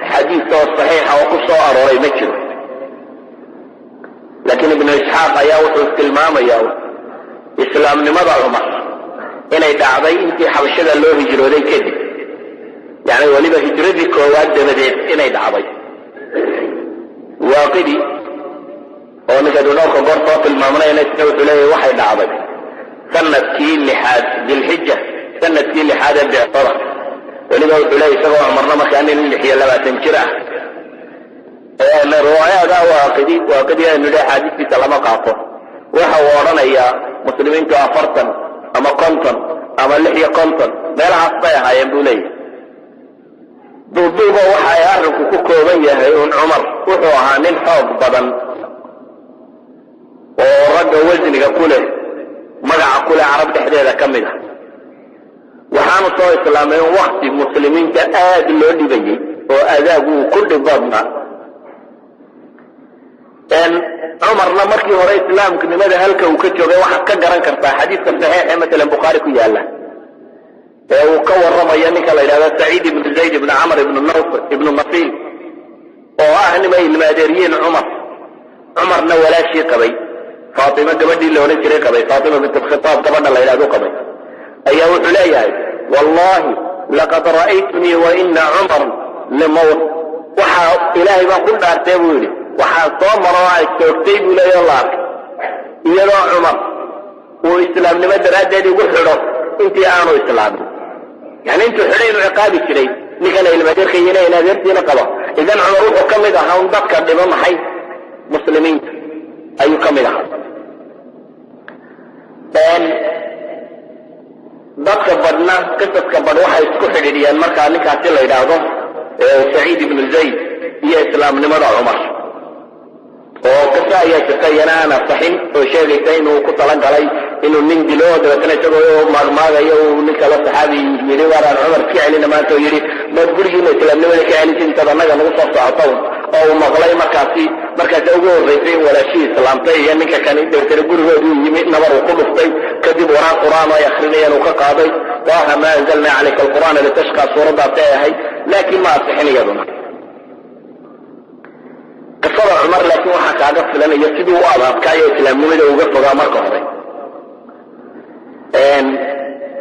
xadiis oo saxiixa oo ku soo arooray ma jiro, laakiin Ibnu Isxaaq ayaa wuxuu tilmaamaya Islaamnimada Cumar inay dhacday intii Xabashada loo hijrooday kadib, yani weliba hijradii koowaad dabadeed inay dhacday. Waaqidi oo ninka dhowrka goor soo tilmaamnayna, isna wuxuu leeyahy waxay dhacday sanadkii lixaad, Dilxija, sanadkii lixaad ee bicsada. Weliba wuxuu leeyahy isagoo Cumarna markaa nin 26 jir ah. Riwaayaada Waaqidi, Waaqidi aynu nidhi axaadiistiisa lama qaato, waxa uu odhanayaa muslimiintu 40 ama 50 ama 56 meelahaas bay ahaayeen, buu leeyahy. Duuduuba waxa ay arrinku ku kooban yahay un Cumar wuxuu ahaa nin xoog badan oo ragga wasniga ku leh, magaca ku leh Carab dhexdeeda ka mid ah. Waxaanu soo islaamay un wakti muslimiinta aad loo dhibayey oo adaagu uu ku dhib badnaa. Cumarna markii hore islaamnimada halka uu ka joogay waxaad ka garan kartaa xadiiska saxiix ee masalan Bukhaari ku yaala ee uu ka warramayo ninka la yidhahdo Saciid ibnu Zayd ibnu Camr ibnu Nawf ibnu Nasiil, oo ah nimay ilmaadeeriyiin Cumar, Cumarna walaashii qabay, Faatima gabadhii la odhan jiray qabay, Faatima bint Alkhitaab gabadha la yidhahdo qabay, ayaa wuxuu leeyahay: "Wallahi laqad ra'aytunii wa ina Cumar lamawt." Waxaa Ilaahay baan ku dhaartee, buu yidhi, waxaa soo maro oo ay joogtay, buu leeya, la arkay iyadoo Cumar uu islaamnimo daraaddeed igu xidho intii aanu islaamin, yani intuu xidhay inuu ciqaabi jiray ninkana ilmaadeerka iyo in adeertiina qaba. Idan Cumar wuxuu ka mid ahaa un dadka dhibo maxay muslimiinta ayuu ka mid ahaa. Dadka badhna qisaska badh waxay isku xidhiidhiyaan markaa ninkaasi la yidhaahdo Saciid ibnu Zayd iyo islaamnimada Cumar, oo qiso ayaa jirta iyana aan asaxin oo sheegaysa inuu ku talagalay inuu nin dilo, dabeetana isagoo maagmaagayo uu nin kalo saxaabi yidhi: "Waaraan Cumar iska celina maanta," oo yidhi: "Maad gurigiina islaamnimada ka celisid intaad annaga nagu soo socoto?" Oo uu maqlay markaasi. Markaasi ugu horraysay in walaashihii islaamtay iyo ninka kani. Dabeetana gurigooduu yimi, nabar uu ku dhuftay, kadib waraaq Qur'aan oo ay akrinayeen uu ka qaaday, "Taaha maa anzalnaa calayka alqur'aana litashqaa", suuraddaasi ay ahayd, laakiin ma asixin iyaduna qisada Cumar. Laakiin waxaa kaaga filanayo siduu u adaadkaayo islaamnimada uga fogaa. Marka hore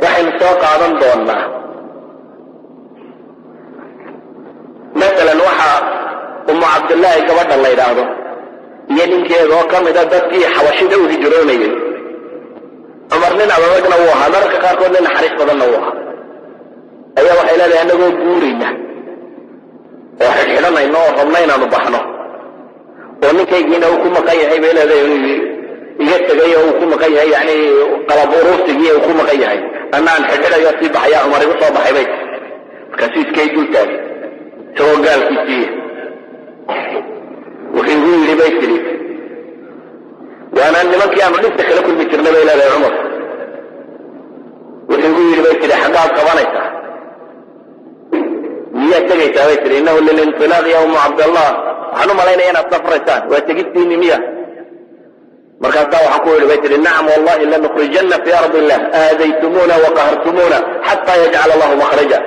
waxaynu soo qaadan doonaa masalan waxaa Umu Cabdillaahi gabadha la yidhaahdo iyo ninkeeda oo ka mida dadkii Xabashida u hijroonayay. Cumar nin adadagna wuu ahaa, mararka qaarkood nin naxariis badanna wuu ahaa. Ayaa waxay leedahay: "Anagoo guurayna oo xidhxidhanayno oo rabno inaanu baxno oo ninkaygiina uu ku maqan yahay," bay leedahay, "inuu iga tegay oo uu ku maqan yahay, yani qalab uruursigii uu ku maqan yahay, anna aan xidhxidhayo sii baxaya, Cumar igu soo baxay," bay. Markaasuu iskay dul taagay isagoo gaalkiisiiya. Wuxuu igu yidhi, bay tidhi, waana nimankii aanu dhibta kala kulmi jirnay, bay leedahay Cumar. Wuxuu igu yidhi, bay tidhi, "Xaggaad qabanaysaa? Miyaad tegaysaa?" bay tihi. "Innahu lilintilaaq ya Umu Cabdallah." Waxaan u malaynaya inaad safraysaan, waa tegistiini miya? Markaasaa waxaan ku idhi, bay tihi, "Nacam wallahi lanukhrijanna fi ardi illah, aadaytumuuna waqahartumuuna xataa yajcala allahu makhraja."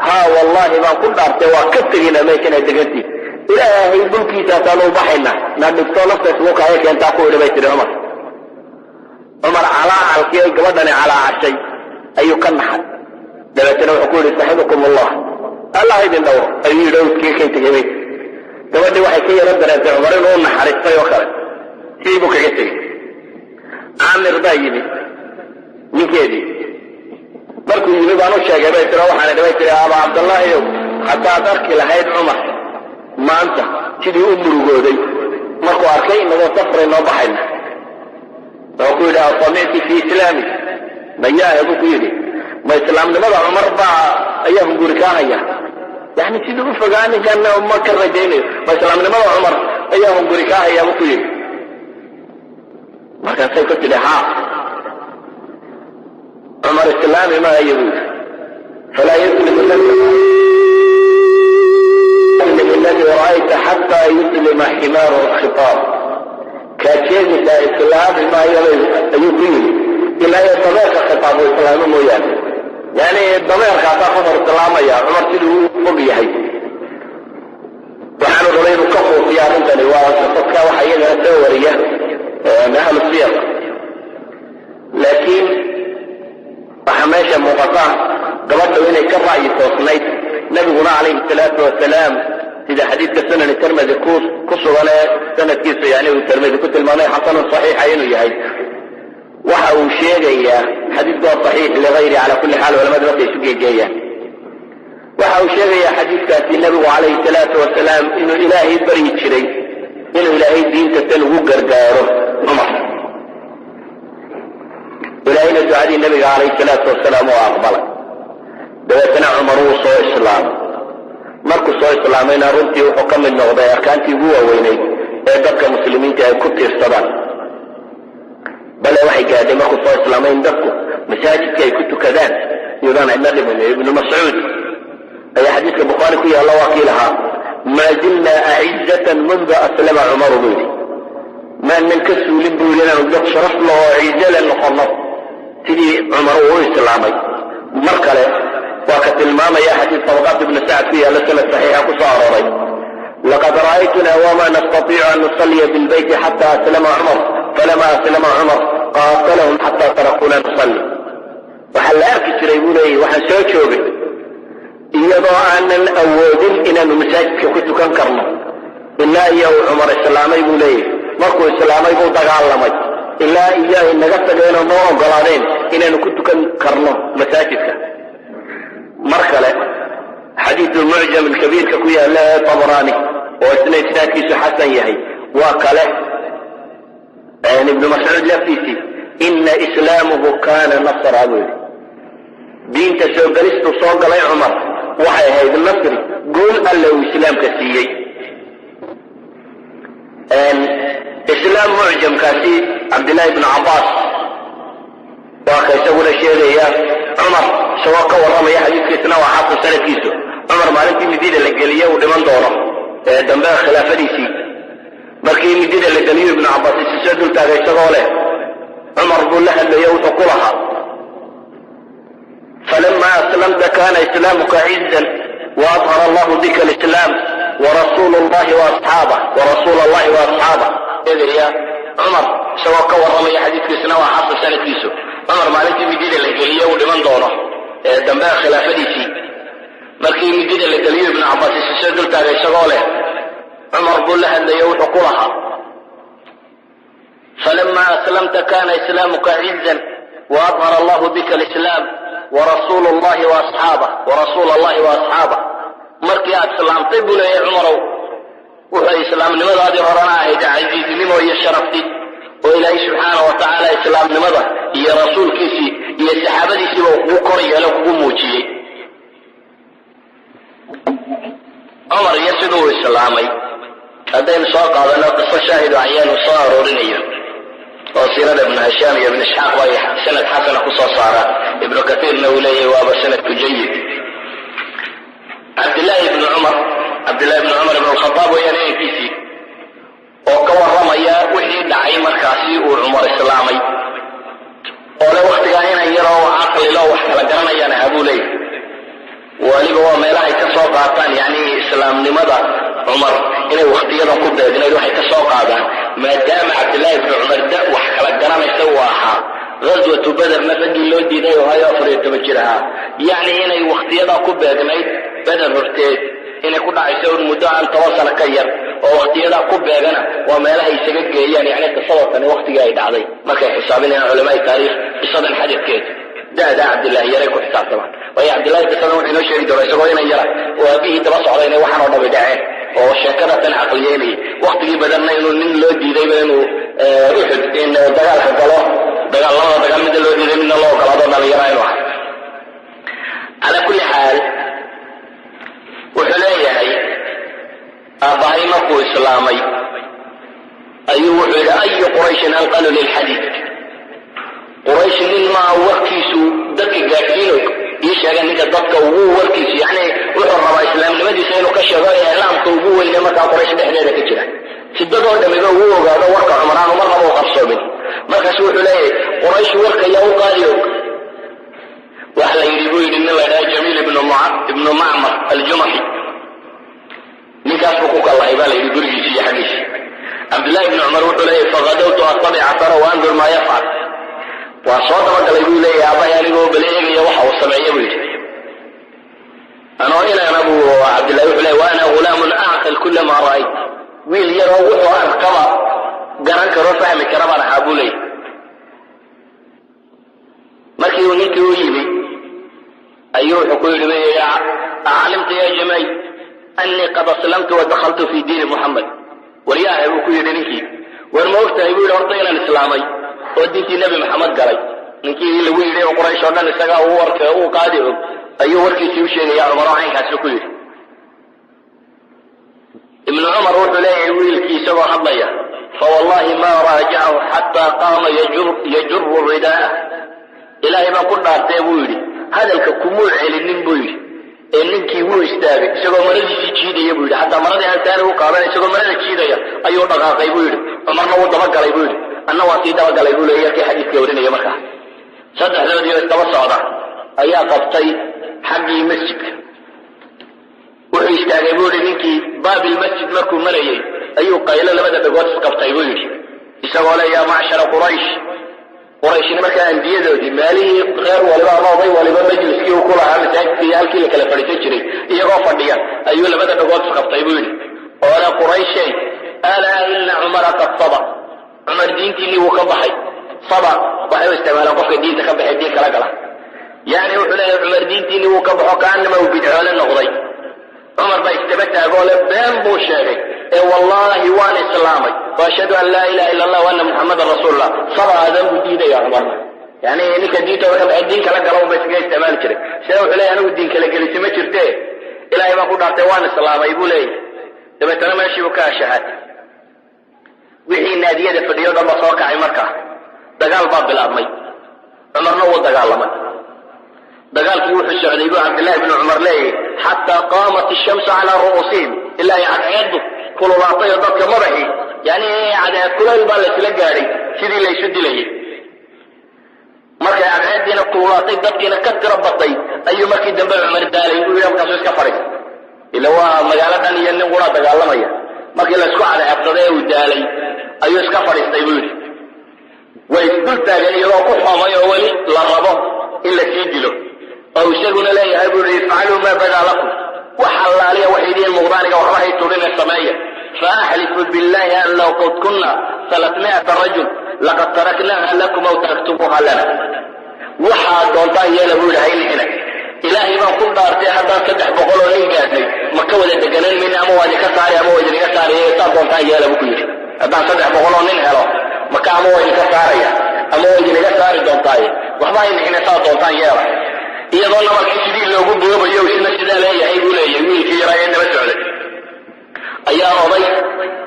Haa, wallahi baan ku dhaartay, waa ka tegaynaa meeshan aad degantiin, Ilaahay dhulkiisaasaanu u baxaynaa, na dhigto nafta isugu kaaya keentaa, ku idhi, bay tihi Cumar. Cumar calaacalkii ay gabadhani calaacashay ayuu ka naxay. Dabeetana wuxuu ku yidhi: "Saxibukum allah, Allah idin dhowro," ayuu yidhi. Iskii kay tegay, bay. Gabadhii waxay ka yaro dareentay Cumar inuu naxariistay oo kale, sidii buu kaga tegey. Caamir baa yimi, ninkeedii. Markuu yimi baan u sheegay, bay tiri. Waxaan idhi, bay tiri, "Aba Cabdallaahi ow, haddaad arki lahayd Cumar maanta sidii u murugooday markuu arkay inagoo safray noo baxayna." Wuxuu ku yidhi: "Asamicti fi islaami mayaahe?" buu ku yidhi. "Ma islaamnimada Cumar baa ayaa hunguri kaa haya? Yani siduu u fogaa ninkan ma ka rajaynayo, ma islaamnimada Cumar ayaa hunguri kaa haya?" buu ku yidhi. Markaasay ku tidhi: "Haa, Cumar islaami maayo," buu yidhi. "Falaa yuslimu alladii ra'ayta xataa yuslima ximaaru khitaab." Kaad sheegaysaa islaami maayo, ayuu ku yidhi, ilaa iyo dameerka khitaab uu islaamo mooyaane. Yani dameerkaasaa ka hor islaamaya Cumar siduu u fog yahay. Waxaanu rabay inuu ka quusiyo arrintani. Waa dadka waxa iyagana soo wariya ahlu siyar. Laakiin waxaa meesha muuqata gabadhu inay ka ra'yi toosnayd. Nabiguna calayhi salaatu wasalaam, sida xadiidka Sunani Tirmidi ku sugan ee sanadkiisu yani uu Tirmidi ku tilmaamay xasanun saxiixa inuu yahay, waxa uu sheegayaa, xadiidku waa saxiix ligayri. Cala kulli xaal, culamadu markay isu geegeeyaan, waxa uu sheegayaa xadiidkaasi nabigu calayhi salaatu wasalaam inuu Ilaahay baryi jiray inuu Ilaahay diinta tan ugu gargaaro Cumar. Ilaahayna ducadii nabiga calayhi salaatu wasalaam oo aqbalay. Dabeetana Cumar wuu soo islaamay. Markuu soo islaamayna, runtii wuxuu ka mid noqday arkaantii ugu waaweynayd ee dadka muslimiinta ay ku tiirsadaan. Bale waxay gaadhay markuu soo islaamay in dadku masaajidka ay ku tukadaan iyadaan cidna dhimin. Ibnu Mascuud ayaa xadiidka Bukhaari ku yaalla waa kii lahaa: "Maa zilna acizzatan mundu aslama Cumaru," buu yidhi. Maanan ka suulin, buu yidhi, inaanu dad sharaf leh oo cizo le noqonno sidii Cumar uu u islaamay. Mar kale waa ka tilmaamaya xadiis Tabaqaat Ibnu Sacad ku yaalla, sanad saxiixa ku soo arooray: "Laqad ra'aytuna wama nastatiicu an nusalliya bilbeyti xata aslama Cumar, falama aslama Cumar qaatalahum xata tarakuuna nusalli." Waxaa la arki jiray, buu leeyahy, waxaan soo joogay iyadoo aanan awoodin inaanu masaajidka ku tukan karno ilaa iyo uu Cumar islaamay, buu leeyahy. Markuu islaamay buu dagaalamay ilaa iyo ay naga tageen oo noo ogolaadeen inaanu ku tukan karno masaajidka. Mar kale xadiidu Mucjam alkabiirka ku yaala ee Tabrani, oo isna isnaadkiisu xasan yahay, waa kale Ibnu Mascuud laftiisii: "Ina islaamuhu kana nasra," buu yidhi. Diinta soo galistuu soo galay Cumar waxay ahayd nasri, guul Alle uu islaamka siiyey. Islaam mucjamkaasi Cabdillahi ibnu Cabbaas waa ka isaguna sheegaya Cumar isagoo ka warramaya. Xadiiskiisna waa xasan sanadkiisu. Cumar maalintii midida la geliye uu dhiman doono ee dambe khilaafadiisii, markii midida la geliyo, Ibnu Cabbaas isi soo dultaagay isagoo leh, Cumar buu la hadlayo, wuxuu ku lahaa: "Falama aslamta kana islaamuka cizan waadhara allahu bika alislaam warasuul llahi waasxaabah warasuul allahi waasxaabah." Sheegaya Cumar isagoo ka warramaya, xadiiskiisna waa xasan sanadkiisu. Cumar maalintii midida la geliye uu dhiman doono ee dambe khilaafadiisii, markii midida la geliyo, Ibnu Cabbaas isi soo dultaagay isagoo leh, Cumar buu la hadlayo, wuxuu ku lahaa: "Falama aslamta kana islaamuka cizan waadhara allahu bika alislaam warasuul llahi waasxaabah warasuul allahi waasxaabah." Markii aad islaamtay, buu leeyahay Cumarow, wuxuu islaamnimadaadii horena ahayd casiiznimo iyo sharafti, oo Ilaahay subxaana wa tacaala islaamnimada iyo rasuulkiisii iyo saxaabadiisiiba uu kugu kor yeelo, kugu muujiyey. Cumar iyo siduu islaamay haddaynu soo qaadano, qiso shaahidu cayaanu soo aroorinayo oo siirada Ibnu Hishaam iyo Ibnu Isxaaq ba ay sanad xasana kusoo saaraan, Ibnu Kaiirna uu leeyahay waaba sanadku jayid. Cabdillahi ibnu Cumar, Cabdillahi ibnu Cumar ibn Lkhadaab weeyaan inankiisii, oo ka warramaya wixii dhacay markaasi uu Cumar islaamay, oo le waktigaa inan yaroo caqlilo wax kala garanayaan ahaa, buu leeyahay. Waliba waa meelahay ka soo qaataan yani islaamnimada Cumar inay waktiyadan ku beegnayd. Waxay ka soo qaadaan maadaama Cabdillahi ibnu Cumar da wax kala garanaysa uu ahaa, ghaswatu Bederna raggii loo diiday oo hayo 14 jir ahaa, yacni inay waktiyadaa ku beegnayd, Beder horteed inay ku dhacayso un muddo aan 10 sano ka yar, oo waktiyadaa ku beegana waa meelahay isaga geeyaan. Yani qisadatani waktigii ay dhacday markay xisaabinayaan culamaai taariikh, qisadan xadadkeed da'da Cabdillahi yaray ku xisaabtamaan. Waayo Cabdillahi qisadan wuxuu inoo sheegi doonaa isagoo inan yara oo aabihii daba socda inay waxaan oo dhami dhaceen, oo sheekadatan caqliyeynayay waktigii Badarna inuu nin loo diidayba inuu Uxud in dagaalka galo, dagaal, labada dagaal midna loo diiday, midna loo ogolaado, dhalinyara inuu ahay. Calaa kulli xaal, wuxuu leeyahay aabbahay markuu islaamay ayuu wuxuu yidhi: "Ayu Qurayshin anqalu lilxadiid? Quraysh nin maa warkiisu dadka gaadhsiino ii sheega, ninka dadka ugu warkiisu." Yani wuxuu rabaa islaamnimadiisa inuu ka sheego iclaamka ugu weyne markaa Quraysh dhexdeeda ka jira, si dadoo dhamiba ugu ogaado warka Cumar aanu marnaba u qarsoomin. Markaasu wuxuu leeyahay: "Quraysh warka yaa u qaadi og?" Waxa la yidhi, buu yidhi, nin la ydhaha Jamiil ibnu Macmar Aljumaxi. Ninkaas buu ku kallahay, baa la yidhi, gurigiisi iyo xaggiisi. Cabdillahi ibnu Cumar wuxuu leeyahy: "Fagadawtu attabic athara wa andur maa yafcal." Waa soo dabagalay buu leeyahay aabbahay, anigoo bal eegaya waxa uu sameeya, buu yidhi. Anoo inaana buu Cabdillahi wuxuu leeyahy, وأنا غلام أعقل كل ما رأيت, wiil yaroo wuxuu arkaba garan karoo fahmi kara baan ahaa, buu leeyahy. Markii uu ninkii u yimi ayuu wuxuu ku yidhi, أعلمت يا جمي أني قد أسلمت ودخلت في دين محمد. Waryaahay, buu ku yidhi ninkii, war ma ogtahay, buu yidhi, horta inaan islaamay oo diintii Nebi Maxamed galay? Ninkii lagu yidhi oo Quraysh oo dhan isagaa uu warka uu qaadi og ayuu warkiisii u sheegaya Cumar oo caynkaasi ku yidhi. Ibnu Cumar wuxuu leeyahay, wiilkii isagoo hadlaya, فوالله ما راجعه حتى قام يجر رداءه. Ilaahay baan ku dhaartee, buu yidhi, hadalka kumuu celinin, buu yidhi, ee ninkii wuu istaagay isagoo maradiisii jiidaya, buu yidhi. Xataa maradii aan saani u qaadan, isagoo marada jiidaya ayuu dhaqaaqay, buu yidhi. Cumarna wuu dabagalay, buu yidhi, anna waa sii dabagalay, buu leeyay yarkii xadiiska warinaya. Markaa saddexdoodii oo isdaba socda ayaa qabtay xaggii masjidka. Wuxuu istaagay, buu yidhi, ninkii باب المسجد markuu marayay ayuu qaylo labada dhagood isqabtay, buu yidhi, isagoo le يا معشر قريش. Qurayshina markaa andiyadoodii meelihii reer waliba ama oday waliba majliskii uu ku lahaa masaajidka iyo halkii la kala fadhiisan jiray iyagoo fadhiya ayuu labada dhagood isqabtay, buu yidhi, oo le Qurayshay, ألا إن عمر قد صبا. Cumar diintiinii wuu ka baxay. صبا waxay u isticmaalaan qofka diinta ka baxay, diin kala gala. Yani wuxuu leeyahay Cumar diintiinii wuu ka baxo, kaanama uu bidcoole noqday. Cumar baa istaba taagoo le been buu sheegay ee wallaahi waan islaamay وأشهد أن لا إله إلا الله وأن محمدا رسول الله. صبا aadan buu diidaya Cumarna. Yani ninka diintooda ka baxay, diin kala gala unba iskaga isticmaali jiray. Sida wuxuu leeyahay, anigu diin kala gelisi ma jirte, Ilaahay baan ku dhaartay, waan islaamay, buu leeyahay. Dabeetana meeshii buu ka ashahaatay. Wixii naadiyada fadhiyo dhan ba soo kacay. Markaa dagaal baa bilaabmay, Cumarna wuu dagaalamay. Dagaalkii wuxuu socday, buu Cabdillahi bnu Cumar leeyahy, حتى قامت الشمس على رؤوسهم, ilaa ay cadceeddu kululaatay oo dadka madaxii, yani cadceed kulayl baa laysla gaadhay sidii laysu dilayay. Markay cadceeddiina kululaatay, dadkiina ka tiro batay, ayuu markii dambe Cumar daalay, buu yidhi. Markaasuu iska fadhiistay, ila waa magaalo dhan iyo nin qura dagaalamaya. Markii laysku cadceedsaday ee uu daalay ayuu iska fadhiistay, buu yidhi. Way isdul taageen iyagoo ku xomay oo weli la rabo in la sii dilo, oo isaguna leeyahay, buu yidhi, افعلوا ما بدا لكم, wax allaaliya waxay idiin muuqdaaniga, waxba hay tudhine sameeya. فأحلف بالله أن لو قد كنا 300 رجل لقد تركناها لكم أو تركتموها لنا. Waxaad doontaan yeela, buu yidhi, haynixina. Ilaahay baan ku dhaartay, haddaan 300 oo nin gaadhnay, ma ka wada deganaan mayna, ama waa idinka saari ama waa idinka saaraya, saad doontaan yeela, buu ku yidhi. Haddaan 300 oo nin helo maka, ama waa idinka saaraya ama waa idinaga saari doontaaye, waxba haynixina, saad doontaan yeela. Iyadoo nabarkii sidii loogu boobayo isna sidaa leeyahay, buu leeyahay, wiilkii yaraa ee daba socday ayaa oday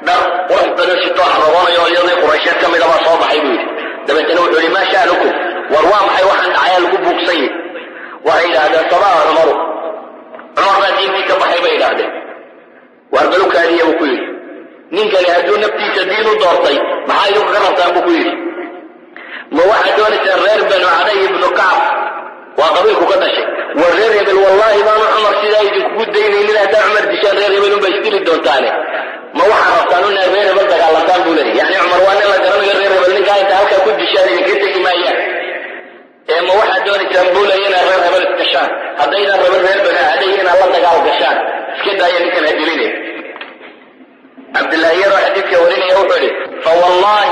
dhar qurux badan sitoo xaroonayo oo iyadii Quraysheed ka mida baa soo baxay, buu yidhi. Dabeetana wuxuu yidhi, ما شأنكم? War waa maxay waxaan dhacayaa lagu buuqsan yihi? Waxay yidhaahdeen, صبا عمر, Cumar baa diintii ka baxay, bay yidhaahdeen. Waar balukaadiya, buu ku yidhi, ninkani hadduu naftiisa diin u doortay, maxaa idinku ka rabtaan, buu ku yidhi. Ma waxaad doonaysaan reer Banu Caday ibnu Kacab, waa qabiilku ka dhashay? War reer hebel, wallaahi baanu Cumar sidaa idinkugu daynaynin. Haddaa Cumar dishaan, reer hebel unbaa isdili doontaane, ma waxaad rabtaan inaad reer hebel dagaalantaan, buu leeyahy. Yani Cumar waa nin la garanayo, reer hebel ninkaa inta halkaa ku dishaan idinka tegi maayaan, ee ma waxaad doonaysaan, buu leeya, inaad reer hebel isgashaan? Haddaydaan rabin reer Banu Caday inaad la dagaal gashaan, iska daaya ninkan ha dilinay. Cabdillahi yaroo xadiidka warinaya wuxuu idhi, فوالله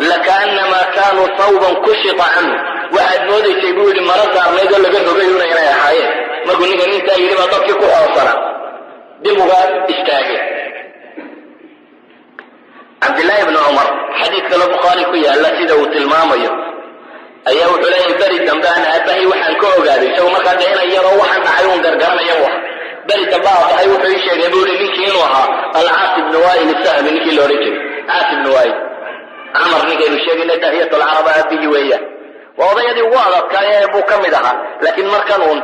لكأنما كانوا ثوبا كشط عنه. Waxaad moodaysay, buu yidhi, maro saarnayd oo laga rogay una inay ahaayeen. Markuu ninkan intaa yidhi baa dadkii ku xoosana dib uga istaagay. Cabdillaahi bni Cumar xadiid kale Bukhaari ku yaalla sida uu tilmaamayo ayaa wuxuu leeyahay, beri dambe aan aabbahay waxaan ka ogaaday, isagu markaa dee inan yaroo waxaan dhacay uun gargaranaya bu beri dambe aabbahay wuxuu ii sheegay, buu yihi, ninkii inuu ahaa Alcaas ibnu Waa'il Sahmi, ninkii la odhan jiray Caas ibnu Waa'il. Camar ninkaynu sheegayna داهية العرب aabihii weeyaan, waa odayadii ugu adadkaaye buu ka mid ahaa, laakiin markan uun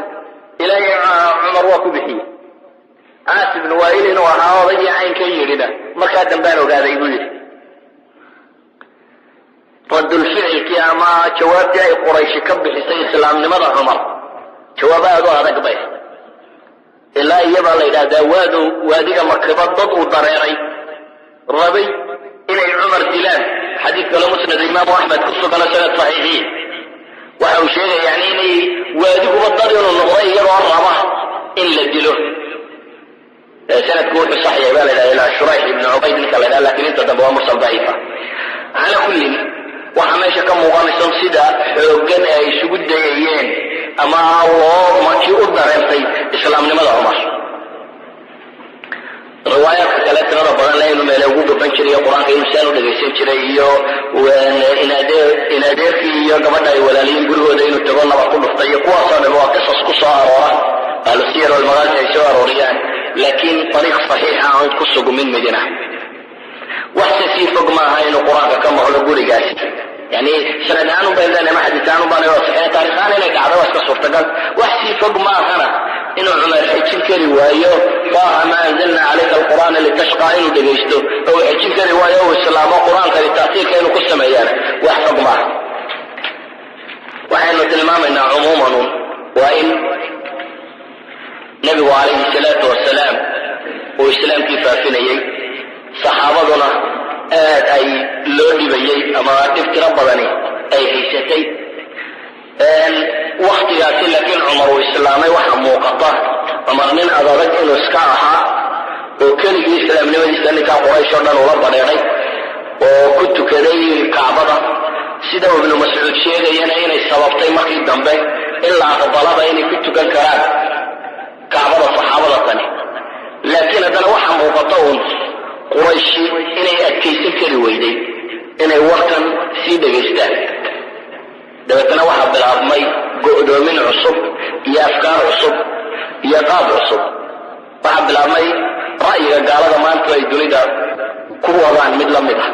Ilaahay Cumar waa ku bixiyey. Caas ibnu Waa'il inuu ahaa odaygii caynka yidhina markaa dambaan ogaaday, buu yidhi. Radulficilkii ama jawaabtii ay Qurayshi ka bixisay islaamnimada Cumar jawaab aada u adag bay, ilaa iyabaa la yidhahdaa waadu waadiga Makiba dad uu dareeray rabay inay Cumar dilaan. Xadiid kale Musnad Imaamu Axmed ku sugano sanad saxiixiin. Waxa uu sheegaya yani inay waadiguba dad inuu noqday iyagoo raba in la dilo. Sanadku wuxuu sax yahay baa la yidhahda ilaa Shurayx ibn Cubayd ninka la yidhahda, lakin inta dambe waa mursal daciifa. Cala kullin, waxaa meesha ka muuqanaysa sida xooggan ee ay isugu dayayeen ama loo markii u dareentay islaamnimada Cumar. Riwaayaadka kale tirada badan le inuu meele ugu gaban jiray iyo Qur-aanka inuu saan u dhagaysan jiray iyo inadeerkii iyo gabadha ay walaaliyiin gurigooda inuu tago nabar ku dhuftay iyo kuwaasoo dhan waa qisas ku soo aroora, ahlu siyar walmaqaasi ay soo arooriyaan, laakiin ariiq saxiixa aan ku sugmin midina. Waxse sii fog maaha inuu Qur-aanka ka maqlo gurigaasi. Yani sanad ahaan un bayn leenahay, ma xadiis ahaan un baan saxiix, taarikh ahaan inay dhacdo waa iska suurtagal. Wax sii fog maahana inuu Cumar xejin kari waayo "طه ما أنزلنا عليك القرآن لتشقى" inuu dhegaysto oo uu xejin kari waayo, uu islaamo, Qur-aankani ta'siirka inuu ku sameeyaana wax fog maaha. Waxaynu tilmaamaynaa cumuuman waa in Nebigu calayhi salaatu wasalaam uu islaamkii faafinayey, saxaabaduna aad ay loo dhibayey ama dhib tiro badani ay haysatay waktigaasi. Laakiin Cumar uu islaamay, waxa muuqata Cumar nin adadag inuu iska ahaa oo keligii islaamnimadiisa ninkaa Quraysh oo dhan ula badheedhay oo ku tukaday Kacbada, sida uu Ibnu Mascuud sheegayana inay sababtay markii dambe in la aqbalaba inay ku tukan karaan Kacbada saxaabada tani. Laakiin haddana waxaa muuqata uun Qurayshi inay adkaysan kari weyday inay warkan sii dhegaystaan. Dabeetana waxaa bilaabmay go'doomin cusub iyo afkaar cusub iyo qaab cusub. Waxaa bilaabmay ra'yiga gaalada maanta ay dunida ku wadaan mid la mid ah,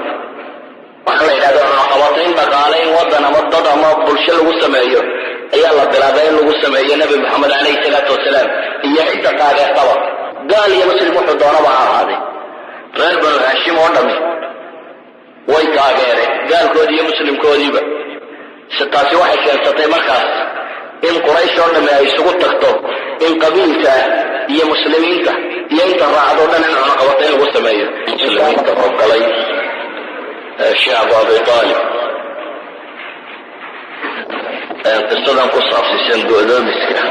waxaa la yidhahda cunaqabatayn dhaqaale in waddan ama dad ama bulsho lagu sameeyo ayaa la bilaabay, in lagu sameeyo Nebi Moxamed calayhi salaatu wasalaam iyo cidda taageertaba, gaal iyo muslim wuxuu doonaba ha ahaaday. Reer Banu Haashim oo dhami way taageereen, gaalkoodii iyo muslimkoodiiba. Taasi waxay keensatay markaas in Quraysh oo dhami ay isugu tagto in qabiilka iyo muslimiinta iyo inta raacdoo dhan in cunaqabatayn lagu sameeyo. Muslimiinta oo galay shicbu Abi Aalib, qisadan ku saabsiisan go'doomiska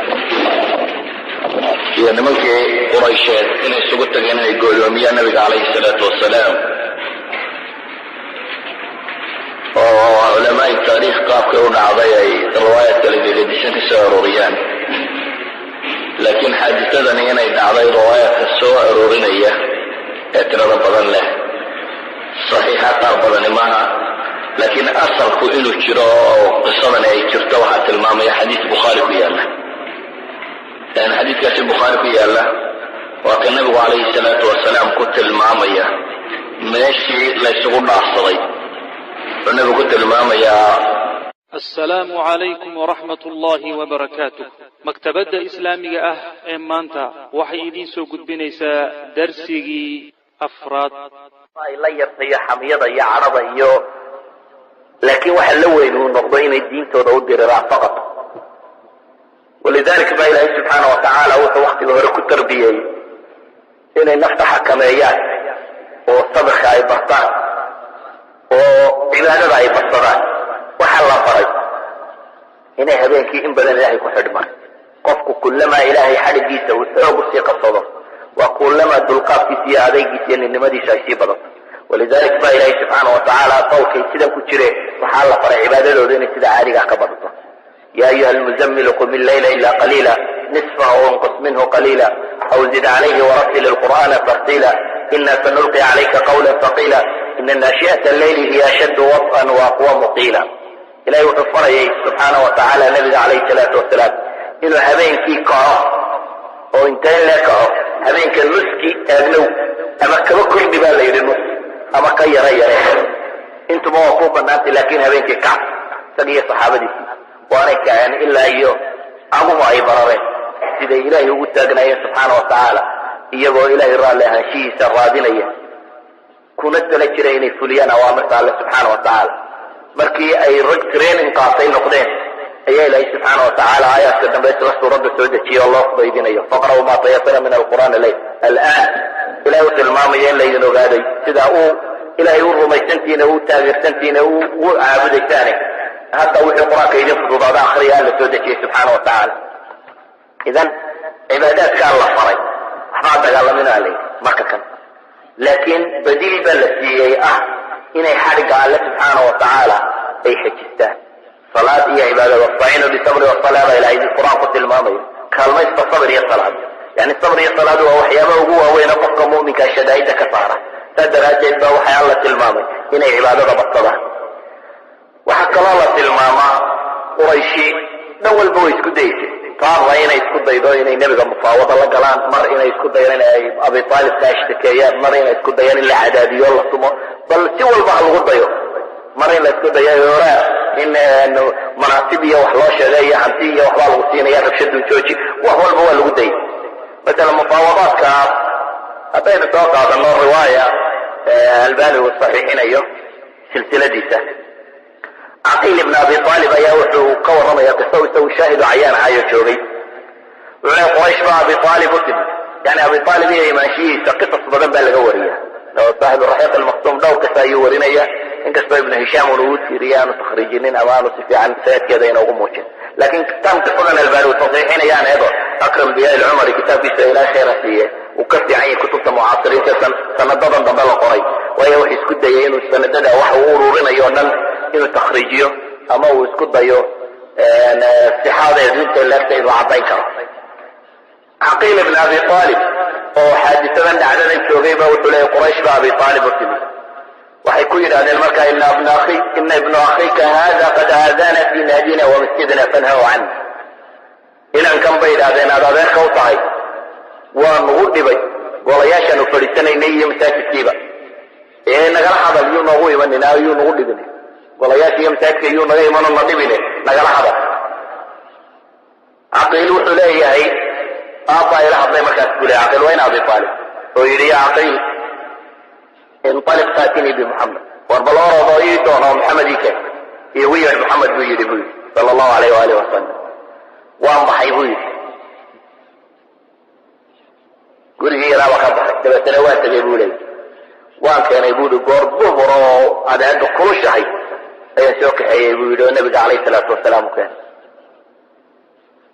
iyo nimankii Quraysheed inay isugu tageen inay go'doomiyaan Nabiga calayhi salaatu wasalaam, oo culamaai taariikh qaabkay u dhacday ay riwaayaad kala gegedisan ka soo arooriyaan, laakiin xaadisadani inay dhacday riwaayaadka soo aroorinaya ee tirada badan leh saxiixa qaar badani maaha. Laakiin asalku inuu jiro oo qisadani ay jirto waxaa tilmaamaya xadiis Bukhaari ku yaalla. Xadiidkaasi Bukhaari ku yaalla waa ka Nabigu calayhi salaatu wasalaam ku tilmaamaya meeshii laysugu dhaafsaday. Wuxuu Nabigu ku tilmaamayaa: Assalaamu calaykum waraxmat ullaahi wabarakaatuh. Maktabadda Islaamiga ah ee maanta waxay idiin soo gudbinaysaa darsigii afraad. Ay la yartayo xamiyada iyo cadhada iyo, laakiin waxa la weyn uu noqdo inay diintooda u diriraan faqad. Walidalik baa Ilaahay subxaana wa tacaala wuxuu waktiga hore ku tarbiyey inay nafta xakameeyaan oo sabirka ay bartaan oo cibaadada ay badsadaan. Waxaa la baray inay habeenkii in badan Ilaahay ku xidhmaan. Qofku kullamaa Ilaahay xadhigiisa uu xoog usii qabsado, waa kullamaa dulqaadkiisa iyo adaygiisa iyo ninnimadiisa ay sii badato. Walidalik baa Ilaahay subxaana wa tacaala qowlkay sidan ku jireen waxaa la faray cibaadadooda inay sida caadiga ah ka badato. يا أيها المزمل قم الليل إلا قليلا نصفه أو انقص منه قليلا أو زد عليه ورتل القرآن ترتيلا إنا سنلقي عليك قولا ثقيلا إن ناشئة الليل هي أشد وطئا وأقوم قيلا. Ilahay wuxuu farayay subxaana wa tacaala Nabiga calayhi salaatu wasalaam inuu habeenkii kaco oo inteen lee kaco, habeenka nuski aagnow ama kaba kordhi baa la yidhi, nus ama ka yara yare, intuba waa kuu banaantay, laakiin habeenkii kac. Isaga iyo saxaabadiisii waanay kaceen ilaa iyo caguhu ay barareen, siday Ilaahay ugu taagnaayeen subxaana wa tacaala, iyagoo Ilaahay raalli ahaanshihiisa raadinaya kuna tala jira inay fuliyaan awaamirta Alle subxaana wa tacaala. Markii ay rag training qaatay noqdeen ayaa Ilaahay subxaana wa tacaala aayaadka dambe isla suuradda soo dejiya oo loo fudaydinayo: فاقرءوا ما تيسر من القرآن lay al'aan. Ilahay u tilmaamaya in laydin ogaaday sidaa uu Ilaahay u rumaysantihiin, u taageersantihiin, u caabudaysaane. Hadda wuxuu Qur-aanka idin fududaada akriya, Alla soo dejiyey subxaana wa tacaala. Idan cibaadaadkaa la faray, waxbaa dagaalaminaa la yidhi marka kan, laakiin badiil baa la siiyey ah inay xadhigga Alle subxaana wa tacaala ay xejistaan, salaad iyo cibaadada. "Wastaciinuu bisabri wasalaa" baa Ilahay Qur-aan ku tilmaamaya, kaalmaysta sabr iyo salaad. Yani sabr iyo salaad waa waxyaaba ugu waaweyn oo qofka mu'minkaa shadaa'idda ka saara. Saas daraaddeed baa waxay Alla tilmaamay inay cibaadada badsadaan. Waxaa kaloo la tilmaamaa, Qurayshi dhan walba way isku daysay taaba inay isku daydo inay nebiga mufaawado la galaan, mar inay isku dayaan inay Abi Aalib ka ashtakeeyaan, mar inay isku dayaan in la cadaadiyo, la tumo, bal si walba ha lagu dayo, mar in la isku dayo hora in manaasib iyo wax loo sheegay iyo hanti iyo waxbaa lagu siinaya, rabshadu jooji, wax walba waa lagu dayay. Masala mufaawadaadkaas haddaynu soo qaadano, riwaaya Albani uu saxiixinayo silsiladiisa, Caqiil ibn Abi Aalib ayaa wuxuu ka warramaya qiso isagu shaahidu cayaan ahayo joogay. Wuxuu leey, Quraysh baa Abi Aalib u timid. Yani Abi Aalib iyo imaanshihiisa qisas badan baa laga wariya. Saaxib Raxiiq Almaqtuum dhowr qisa ayuu warinaya, inkastoo Ibnu Hishaam un uu tiiriye, aanu takhriijinin ama aanu si fiican sanadkeeda inoogu muujin. Laakiin tan qisadan Albani uu tasxiixinayaan eego, Akram Diya Ilcumari kitaabkiisa, Ilaah khayra siiye, uu ka fiican yahay kutubta mucaasiriinta sanadadan dambe la qoray, waayo wuxuu isku dayay inuu sanadada wax uu ururinayo o dhan inuu takhriijiyo ama uu isku dayo sixadeedu intay leegta inuu caddayn karo. Caqiil ibn Abi Aalib oo xaadisadan dhacdadan joogay ba wuxuu leeyay, Quraysh ba Abi Aalib u timid. Waxay ku yidhahdeen marka, "Ina ibnu akhika hada qad aadana fi naadina wa masjidina, fanhahu canh." Inankan, bay yidhahdeen, aad adeerka u tahay waa nagu dhibay golayaashaanu fadhiisanaynay iyo masaajidkiiba, ee nagala hadal. Yuu noogu imanina, yuu nagu dhibin golayaasha iyo masaajidka, yuu naga imano na dhibine, nagala hadal. Caqiil wuxuu leeyahay, aabbaa ila hadlay markaas buu leey. Caqiil waa in Abi Aalib oo yidhi, "Ya Caqiil, inطaliq faatinii bimuxamed." War bal orodoo ii doono Maxamed, ii keen, iigu yeedh Maxamed, buu yidhi, buu yidhi sala allahu alayh waalih wasalam. Waan baxay, buu yidhi, gurigii yaraaba ka baxay, dabeetana waan tegay, buu leeyay, waan keenay, buu yidhi. Goor duhur oo adeega kulushahay ayaan soo kaxeeyey, buu yidhi, oo nabiga calayhi salaatu wasalaam u keenay.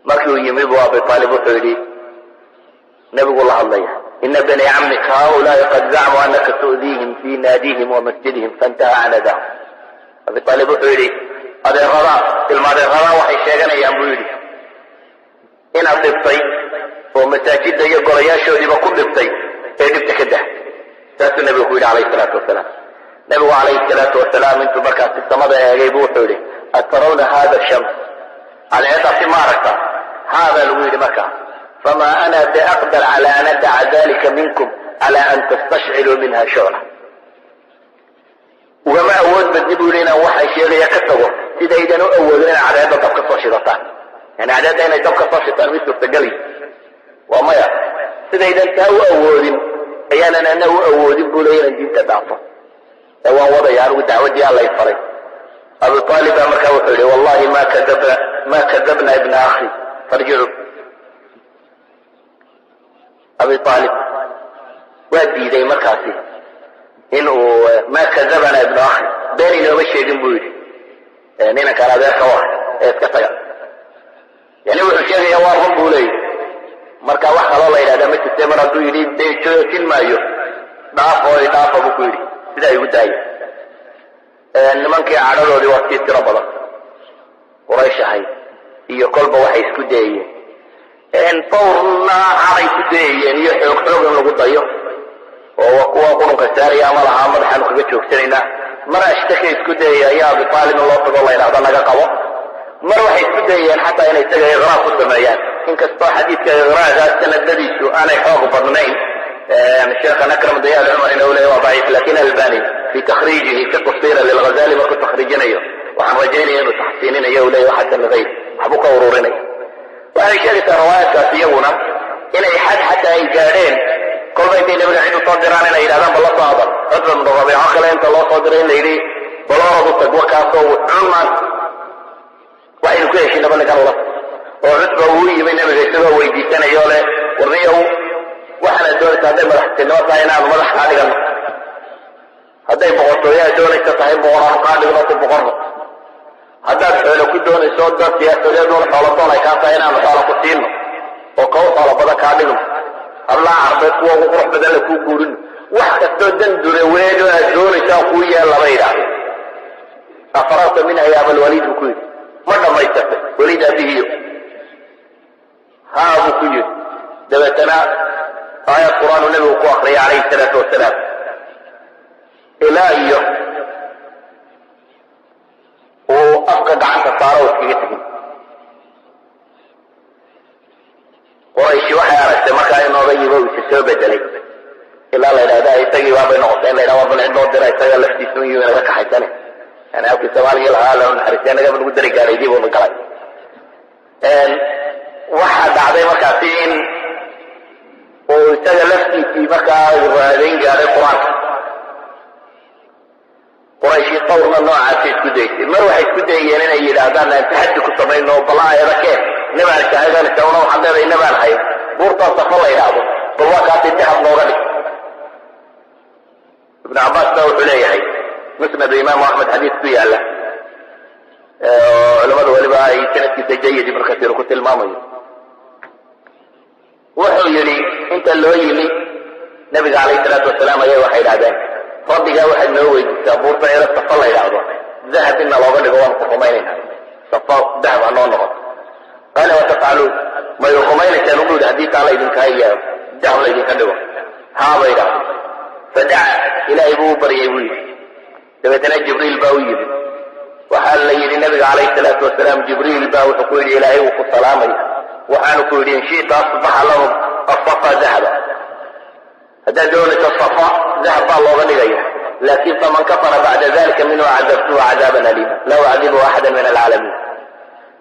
Markii uu yimi bu Abi Aalib wuxuu yidhi, nebigu la hadlaya, "Ina bani camika haulaai qad zacmuu anaka tu'diihim fi naadihim wa masjidihim, faintaha can adahum." Abi Aalib wuxuu yidhi, adeeradaa, ilma adeeradaa waxay sheeganayaan, buu yidhi, inaad dhibtay oo masaajidda iyo golayaashoodiiba ku dhibtay, ee dhibta ka dah. Saasuu nebigu ku yidhi calayhi salaatu wasalaam. Nebigu calayhi salaatu wasalaam intuu markaasi samada eegay buu wuxuu yidhi, "Atarawna hada shams?" Cadceeddaasi ma aragta haadaa, lagu yidhi markaa. "Famaa ana biaqdar cala an adaca dalika minkum cala an tastashciluu minha shucla." Ugama awood badni, buu yidhi, inaan waxaan sheegaya ka tago sidaydan u awoodin inay cadceedda dab ka soo shidataan. Yani cadceedda inay dab ka soo shitaan mid suurtagelay waa maya. Sidaydan taa u awoodin ayaanan ana u awoodin, buu leey, inaan diinta dhaafo, ee waan wadaya anigu dacwaddii Alla i faray. Abu Aalib baa markaa wuxuu yihi, "Wallahi ma kadabna ibna akhi, farjicu." Abi Aalib waa diiday markaasi inuu "Ma kadabana ibnu akhi", been inooma sheegin, buu yidhi, ninankaan adeerka u ah, ee iska taga. Yani wuxuu sheegaya waa run, buu leeyahy. Marka wax kaloo la yidhahdaa ma jirte, mar hadduu yidhi dee joojin maayo, dhaaf oo dhaafa, buu ku yidhi, sidaa igu daaya. Nimankii cadhadoodii waa sii tiro badan Quraysh ahayd iyo kolba waxay isku dayayeen, dhowrna caday ku dayayeen iyo xoog xoog in lagu dayo, oo waa kuwa qurunka saaraya ama lahaa madaxaanu kaga joogsanaynaa. Mar ashtakay isku dayaya ayaa Abi Aalib in loo tago la yidhahdo naga qabo. Mar waxay isku dayayeen xataa inay isaga iqraa ku sameeyaan, inkastoo xadiidka iqraagaas sanadadiisu aanay xoog badnayn. Sheekhan Akram Dayaal Cumar ina leeyahy waa daciif, lakin Albani fi takhriijihi fiqh sira lilghazali markuu takhriijinayo, waxaan rajaynaya inuu taxsiininayo, uu leeyahy xasan ligayr, waxbuu ka ururinaya. Waxay sheegaysaa riwaayaadkaas iyaguna inay xad xataa ay gaadheen kolba intay nabiga cid usoo diraan inay yidhahdaan bal la soo hadal. Cutba ibnu Rabiico kale inta loo soo diray in la yidhi bal orad u tag, wakaasoo wuxuun maanta waxaynu ku heshinaba ninkan ula, oo Cutba uu yimi nabiga isagoo weydiisanayo leh, warniyow, waxaana doonaysa hadday madaxtinimo tahay inaanu madax kaa dhigano, hadday boqortooyaha doonaysa tahay boqoraanu kaa dhigno, ku boqorno. Haddaad xoolo ku doonayso, dad siyaasadeed un xoolo doon ay kaa tahay, inaanu xoolo ku siino oo kaw xoolo badan kaa dhigno, hablaha Carbeed kuwa ugu qurux badan la kuu guurino, wax kastoo dan dureweed oo aad doonaysaan kuu yeella, bay idhaahdeen. "أفرغت منها يا أبا الوليد?" buu ku yidhi. Ma dhammaystirtay, Waliid aabihiyo? "Haa," buu ku yidhi. Dabeetana aayad Qur-aanu nabigu ku akriyay calayhi salaatu wasalaam ilaa iyo uu afka gacanta saaro oo iskaga tegin. Qurayshi waxay aragtay markaa in odaygiiba uu isa soo bedelay, ilaa la yidhahda isagii baabay noqotay in la yidhahda bal cid loo dira, isaga laftiisu in naga kaxaysane. Yani halkii Soomaaligii lahaa la naxariistay nagaba nagu dari gaadhay buuna galay. Waxaa dhacday markaasi in uu isaga laftiisii markaa raadayn gaadhay Qur-aanka. Qurayshi qawrna noocaasay isku daysay. Mar waxay isku dayeen inay yidhaahdaan aan taxaddi ku samayno, bal aayada keen, nabaan shaahidanaysa una waxaad leedahay nabaan hayn, buurtaan Safo la yidhaahdo bal waa kaasi dahab nooga dhig. Ibnu Cabbaas baa wuxuu leeyahay, Musnad Imaamu Axmed xadiis ku yaala, culamadu weliba ay sanadkiisa jayid Ibnu Kasiir ku tilmaamayo, wuxuu yidhi inta loo yimi nabiga calayhi salaatu wasalaam ayay waxay idhahdeen, "Rabbigaa waxaad noo weydiisaa buurta ero Safa la yidhaahdo dahab inna looga dhigo, waan ku rumaynayna, Safa dahab ha noo noqoto." "قال وتفعلون?" May rumaynaysaan ugu yidhi haddii taa laydinka iyo dahab laydinka dhigo? "Haa," bay idhahdeen. فدعا, Ilaahay buu u baryay buu yidhi. Dabeetana Jibriil baa u yimid. Waxaa la yidhi nabiga calayhi salaatu wasalaam Jibriil baa wuxuu ku yidhi, "Ilaahay wuu ku salaamaya, waxaanu ku yidhi إن شئت أصبح لهم الصفا ذهبا." Haddaad doonayso Safa dahab baa looga dhigaya, laakin فمن كفر بعد ذلك منه عذبته عذابا أليما لا أعذبه أحدا من العالمين.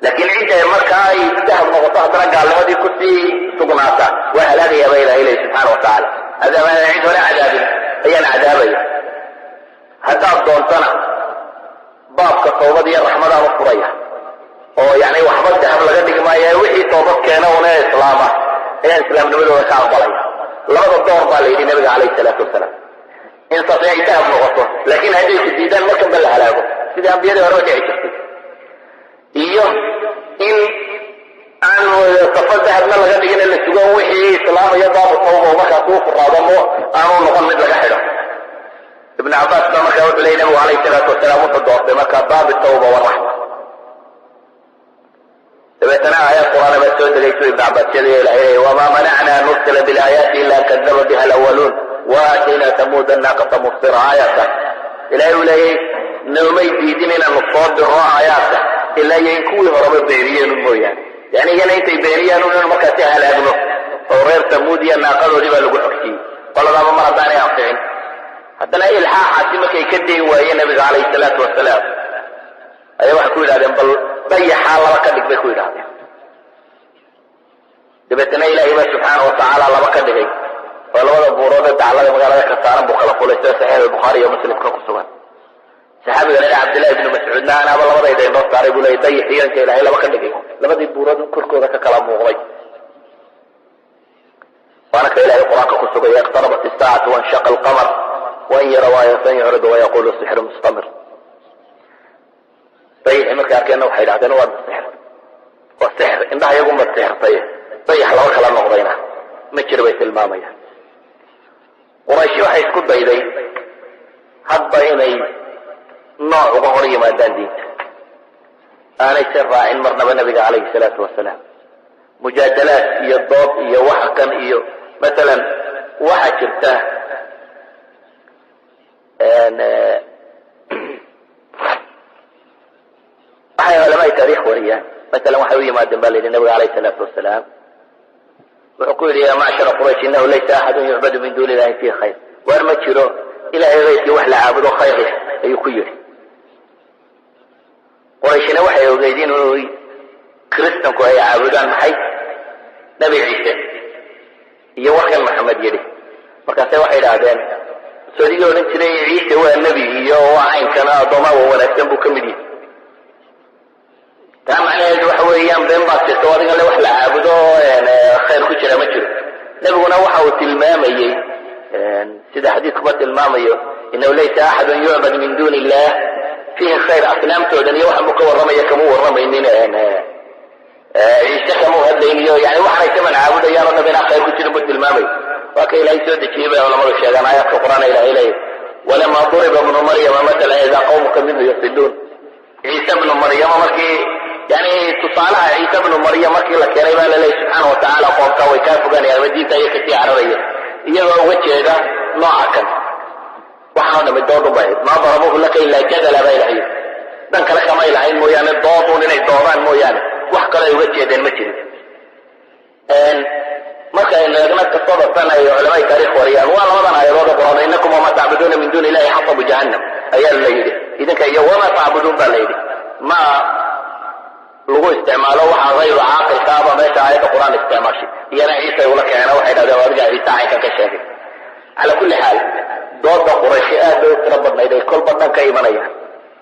Laakiin cidda markaa ay dahab noqoto haddana gaalnimadii kusii sugnaata, waa halaagayaa ba Ilahay leyi subxaana watacaala. Cadaab aanan cid hore cadaabin ayaan cadaabaya. Haddaad doontana baabka tawbad iyo raxmadaan u furaya, oo yani waxba dahab laga dhigi maayo, wixii toobad keena una islaama ayaan islaamnimadooda ka aqbalaya. Labada door baa la yidhi nabiga calayhi salaatu wasalaam, in Safe ay dahab noqoto, laakiin hadday ku diidaan markanba la halaago sidii ambiyadii horeba dhici jirtay, iyo in aan Safo dahabna laga dhigin, la sugo wixii islaamaya baabu tawba markaas uu furaado, mo aanu noqon mid laga xidho. Ibn Cabbaas baa markaa wuxuu leeyay nabigu calayhi salaatu wasalaam wuxuu doortay markaa باب التوبة والرحمة. Dabeetana aayaad Qur'aana baa soo degaysu Ibn Cabbaas sheegaya. Ilahay leeyay, وما منعنا أن نرسل بالآيات إلا أن كذب بها الأولون وآتينا ثمود الناقة مبصرة. Aayaadka Ilahay uu leeyay, noomay diidin inaanu soo diro aayaadka ilaa iyo in kuwii horeba beeniyeen un mooyaane, yani iyana intay beeniyaan un inu markaasi halaagno, oo reer Tamuud iyo naaqadoodii baa lagu xogsiyey. Qoladaaba mar haddaanay anficin, haddana ilxaaxaasi markay ka dayn waayeen nabiga calayhi salaatu wasalaam, ayaa waxay ku yidhahdeen, "Bal dayaxaa laba ka dhig," bay ku yidhahdeen. Dabeetana Ilaahay baa subxaana watacaala laba ka dhigay, oo labada buurood ee daclada magaalada ka saaran buu kala fulay, sida Saxiix Albukhaari iyo Muslimka ku sugan. Saxaabiga lena Cabdillahi ibnu Mascuudna, "Anaaba labadayda indhoo saaray," buu leeyay, "dayaxiyo inta Ilaahay laba ka dhigay, labadii buurood korkooda ka kala muuqday." Waana ka Ilahay Qur-aanka ku sugaya, اقتربت الساعة وانشق القمر وإن يروا آية يعرضوا ويقولوا سحر مستمر. Dayaxi markay arkeenna waxay idhahdeen, "Waa sixir, waa sixir, indhaha iyagunba sixirtay, dayax laba kala noqdayna ma jiro," bay tilmaamayaan. Qurayshi waxay isku dayday hadba inay nooc uga hor yimaadaan diinta, aanay si raacin marnaba nabiga calayhi salaatu wasalaam. Mujaadalaad iyo dood iyo wax kan iyo masalan waxaa jirta, waxay culamaai taarikh wariyaan, masalan waxay u yimaadeen ba la yidhi nabiga calayhi salaatu wasalaam, wuxuu ku yidhi, يا معشر قريش إنه ليس أحد يعبد من دون الله فيه خير. Waar ma jiro Ilahay kayrkii wax la caabudo khayr leh, ayuu ku yidhi. Qurayshina waxay ogeyd inuu Kristanku ay caabudaan maxay Nebi Ciise iyo warkan Maxamed yidhi. Markaase waxay idhaahdeen, sodigii odhan jiray Ciise waa nebi iyo waa caynkana addoomaha wa wanaagsan buu ka mid yahay, taa macnaheedu waxa weeyaan been baad jirta, adigan le wax la caabudo khayr ku jira ma jiro. Nebiguna waxa uu tilmaamayey, sida xadiidkuba tilmaamayo, إنه ليس أحد يعبد من دون الله. Fiihi khayr asnaamtoodan iyo waxan buu ka warramaya, kama warramaynin Ciise, kama hadlayniyo, yani waxanay taman caabudayaan oo dham inaa khayr ku jirin buu tilmaamay. Waa ka Ilaahay soo dejiyey bay culamadu sheegaan aayaadka Qur'aan. Ilahay leeyahy: "ولما ضرب ابن مريم مثلا إذا قومك منه يصدون". Ciise bnu Maryama markii, yani tusaalaha Ciise bnu Maryam markii la keenay, baa laleeyahy subxaana watacaala, qoomkaa way kaa fogaanayaan ama diinta ayay kasii cararaya, iyagoo uga jeeda nooca kan. Waxaanoo dhami doodun bay ahayd. "ما ضربوه لك إلا جدلا" baa Ilahay. Dan kale kamay lahayn mooyaane, doodun inay doodaan mooyaane, wax kale ay uga jeedeen ma jirin. Marka aynu eegno qisada tan ay culamada taarikh wariyaan, waa labadan aayadood Qur'aan: "إنكم وما تعبدون من دون الله حصب جهنم" ayaa la yidhi. Idinka iyo "وما تعبدون" baa la yidhi. Ma lagu isticmaalo waxa hayru caaqilka aba meesha aayadda Qur'aan isticmaashay. Iyana Ciisa ay ula keena, waxay dhahdeen adiga Ciise caynkan ka sheegay. Cala kulli xaal, dooda Qurayshi aad bay u tiro badnayd, ay kolba dhan ka imanayaan.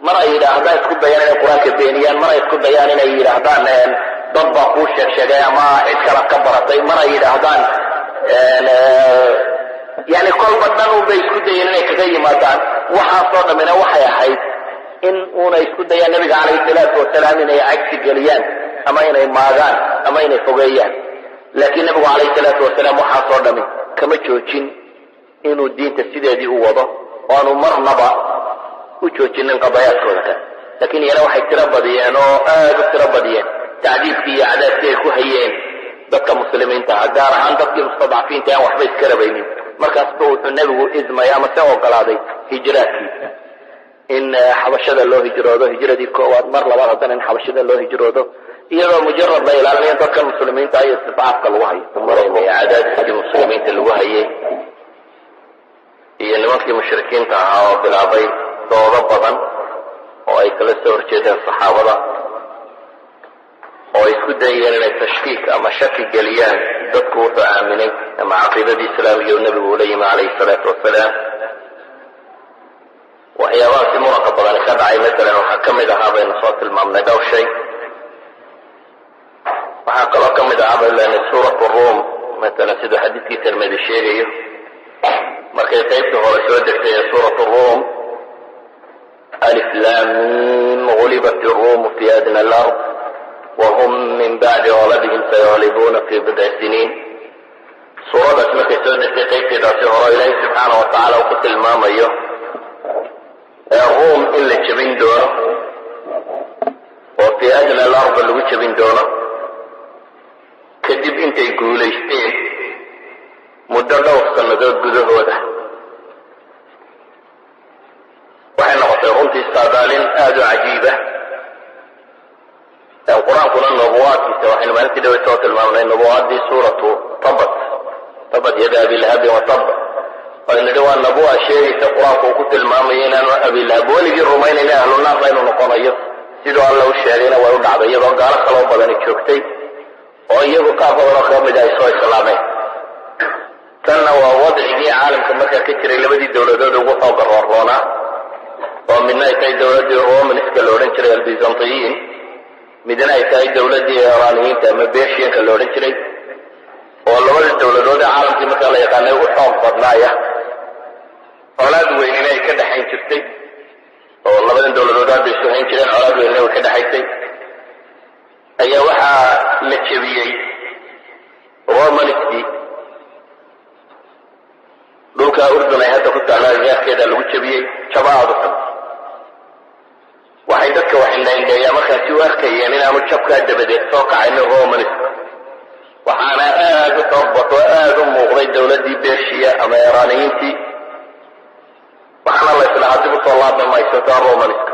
Mar ay yidhaahdaan, isku dayaan inay Qur-aanka beeniyaan, mar ay isku dayaan inay yidhaahdaan dad baa kuu sheeg sheegay ama cid kala ka baratay, mar ay yidhaahdaan, yani kolba dhan un bay isku dayeen inay kaga yimaadaan. Waxaasoo dhammina waxay ahayd in uuna isku dayaan nabiga calayhi salaatu wasalaam inay cagsi geliyaan ama inay maagaan ama inay fogeeyaan. Laakiin nabigu calayhi salaatu wasalaam waxaasoo dhami kama joojin inuu diinta sideedii u wado oo aanu marnaba u joojinin qadayaadkooda kale. Laakiin iyana waxay tiro badiyeen oo aada u tiro badiyeen tacdiibkii iyo cadaabkii ay ku hayeen dadka muslimiinta ah, gaar ahaan dadkii mustadcafiinta aan waxba iska rabaynin. Markaasba wuxuu nebigu idmay ama se ogolaaday hijraadkii, in xabashada loo hijroodo, hijradii koowaad. Mar labaad haddana in xabashada loo hijroodo, iyadoo mujarad la ilaalinayo dadka muslimiinta iyo istidcaafka lagu hayo. Maraynaya cadaadiskii muslimiinta lagu hayay iyo nimankii mushrikiinta ahaa oo bilaabay doodo badan oo ay kala soo horjeedeen saxaabada, oo ay isku dayeen inay tashkiik ama shaki geliyaan dadku wuxuu aaminay ama caqiidadii islaamiga uu nebigu ula yimi calayhi salaatu wasalaam. Waxyaabahaasi muranka badani ka dhacay masalan waxaa ka mid ahaa, baynu soo tilmaamnay dhowr shay. Waxaa kaloo ka mid ahaa, baynu leenay, suuratu Ruum masalan, siduu xadiidkii Tirmidi sheegayo, markay qaybtii hore soo degtay ee suuratu Ruum: "ألف لام ميم غلبت الروم في أدنى الأرض وهم من بعد غلبهم سيغلبون في بضع سنين". Suuradaas markay soo degtay qaybteedaasi hore, Ilaahay subxaana wa tacaala uu ku tilmaamayo ee Ruum in la jebin doono oo في أدنى الأرض lagu jebin doono kadib intay guulaysteen muddo dhowr sannadood gudahooda, waxay noqotay runtii saadaalin aada u cajiiba. Qur-aankuna nubuwaadkiisa waxaynu maalintii dhaway soo tilmaamnay nubuwaaddii suuratu Tabat, "تبت يدا أبي لهب وتب". Aynu nidhi waa nabuwa sheegaysa Qur-aanku uu ku tilmaamayo inaanu Abilahab weligii rumaynayna, ahlu naarna inuu noqonayo. Siduu Alla u sheegayna way u dhacday, iyadoo gaalo kaloo badani joogtay oo iyagu qaar badan oo ka mid ay soo islaameen. Tanna waa wadcigii caalamka markaa ka jiray, labadii dawladood ugu xooga roorroonaa, oo midna ay tahay dawladdii Romanska la odhan jiray, Albizantiyiin, midna ay tahay dawladdii Iraniyiinta ama Persianka la odhan jiray, oo labada dawladood ee caalamkii markaa la yaqaanay ugu xoog badnaaya. Colaad weynina ay ka dhexayn jirtay, oo labadan dawladood hadda isu hayn jireen, colaad weynina way ka dhexaysay, ayaa waxaa la jebiyey Romanskii. Dhulka Urdun ay hadda ku taalla agagaarkeeda lagu jebiyey jaba aada u xun. Waxay dadka wax indhaindheeyaa markaasi u arkayeen inaanu jabkaa dabadeed soo kacaynin Romansk. Waxaana aada u xoog bato, aada u muuqday dawladdii Bershiya ama Iraniyiintii. Waxaana la islahaa dib usoo laabmi mayso taa Romanska.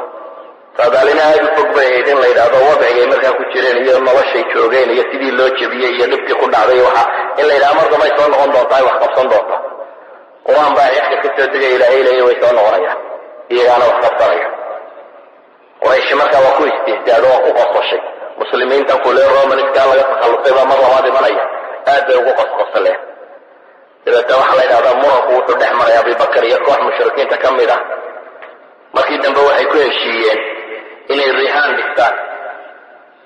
Saadaalina aada u fog bay ahayd in la yidhaahdo wadcigay markaa ku jireen iyo noloshay joogeen iyo sidii loo jebiyey iyo dhibkii ku dhacday, waxa in la yidhahdo mar damay soo noqon doontaa ay wax qabsan doonta. Qur-aan baa cirka ka soo degay, Ilaahay leeya way soo noqonayaan, iyagaana wax qabsanaya. Quraysh markaa waa ku istihzaado, waa ku qosqoshay muslimiintan kule Romaniskaa laga takhallusay baa mar labaad imanaya. Aad bay ugu qosqosleen. Dabeetna waxaa la yidhahdaa muranku wuxuu dhex maray Abibakar iyo koox mushrikiinta ka mid ah. Markii dambe waxay ku heshiiyeen inay rihaan dhigtaan,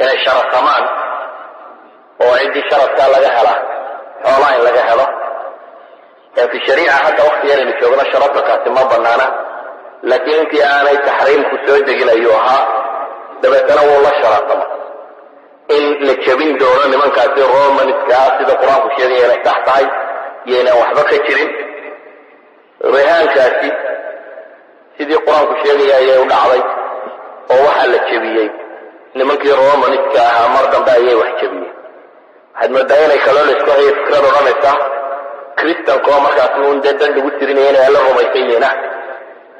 inay sharatamaan, oo ciddii sharadkaa laga hela xoolaa in laga helo. Fi shariica hadda wakti yaraynu joogno sharadakaasi ma banaana. Laakiin intii aanay taxriimku soo degin ayuu ahaa. Dabeetana wuu la sharaatama in la jebin doono nimankaasi Romanska ah, sida Qur-aanku sheegaya inay sax tahay iyo inaan waxba ka jirin. Rihaankaasi sidii Qur-aanku sheegaya ayay u dhacday, oo waxaa la jebiyey nimankii Romanska ahaa. Mar dambe ayay wax jebiyeen. Waxaad moodaa inay kaloo la isku hayo fikrad odhanaysa Kristanka oo markaasi uun dee dad lagu tirinaya inay Alla rumaysan yihiin,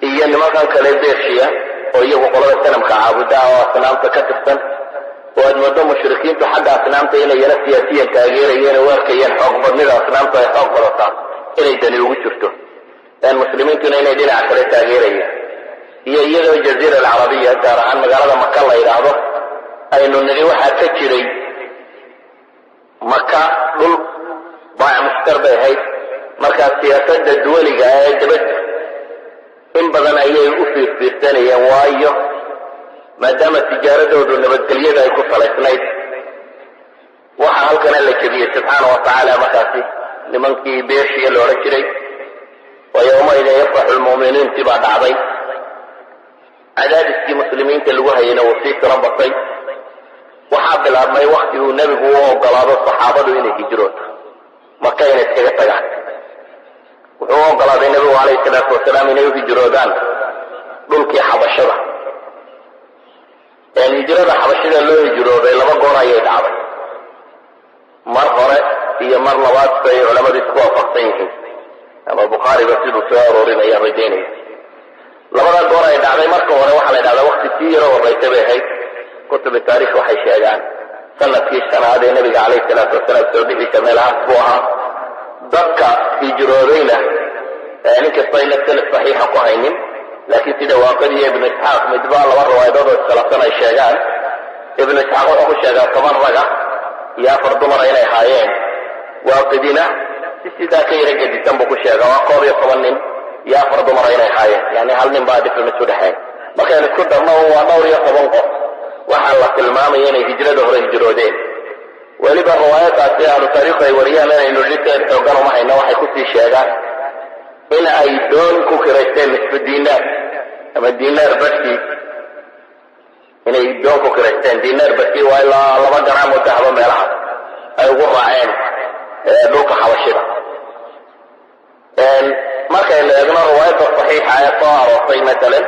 iyo nimankan kale Bershiya oo iyagu qolada sanamka caabuda oo asnaamta ka tirsan, oo aad moodo mushrikiintu xagga asnaamta inay yana siyaasiyan taageerayeen oo u arkayeen xoog badnida asnaamta ay xoog badataa inay dani ugu jirto, muslimiintuna inay dhinaca kale taageerayeen, iyo iyadoo Jaziira Alcarabiya, gaar ahaan magaalada Maka la yidhaahdo, aynu nidhi waxaa ka jiray Maka dhul baac mushtar bay ahayd. Markaa siyaasadda duwaliga ee dabadda in badan ayay u fiirfiirsanayeen, waayo maadaama tijaaradoodu nabadgelyada ay ku salaysnayd. Waxaa halkana la jebiyey, subxaana wa tacaala, markaasi nimankii Bershiya la odhan jiray. Wa yowmaidin yafraxu lmu'miniinti baa dhacday. Cadaadiskii muslimiinta lagu hayayna wuu sii tiro batay. Waxaa bilaabmay wakti uu Nebigu u ogolaado saxaabadu inay hijrooto, Maka inay iskaga tagaan. Wuxuu u ogolaaday Nebigu calayhi salaatu wasalaam inay u hijroodaan dhulkii Xabashada. Hijrada Xabashida loo hijrooday laba goor ayay dhacday, mar hore iyo mar labaad, say culammadu isku waafaqsan yihiin ama Bukhaariba siduu soo aroorinayaan rajaynaya. Labada goor ay dhacday, marka hore waxaa la dhahdaa wakti sii yaro horraysa bay ahayd. Kutubi taarikh waxay sheegaan sanadkii shanaad ee Nebiga calayhi salaatu wasalaam soo bixiisa, meelahaas buu ahaa. Dadka hijroodayna, inkastoo ayna sanad saxiixa ku haynin, laakiin sida Waaqidi iyo Ibnu Isxaaq midba laba riwaayadood oo iskhilaafsan ay sheegaan, Ibnu Isxaaq wuxuu ku sheegaa 10 raga iyo afar dumara inay ahaayeen, Waaqidina si sidaa ka yara gedisan buu ku sheegaa, waa 11 nin iyo afar dumara inay ahaayeen. Yani hal nin baa difference udhexeyn. Markaynu isku darno, waa dhowr iyo toban qof. Waxaa la tilmaamaya inay hijrada hore hijroodeen. Weliba riwaayadaasi ahlu taariikhu ay wariyaan, inaynu dhiseed xoogan uma hayno, waxay kusii sheegaan in ay doon ku kiraysteen nisfu dinaar ama dinaar badhkii, inay doon ku kiraysteen dinaar badhkii, waa ilaa 2 garaam oo dahaba meelaha, ay ugu raaceen dhulka Xabashida. Markaynu eegno riwaayadda saxiixa ee soo aroortay, masalan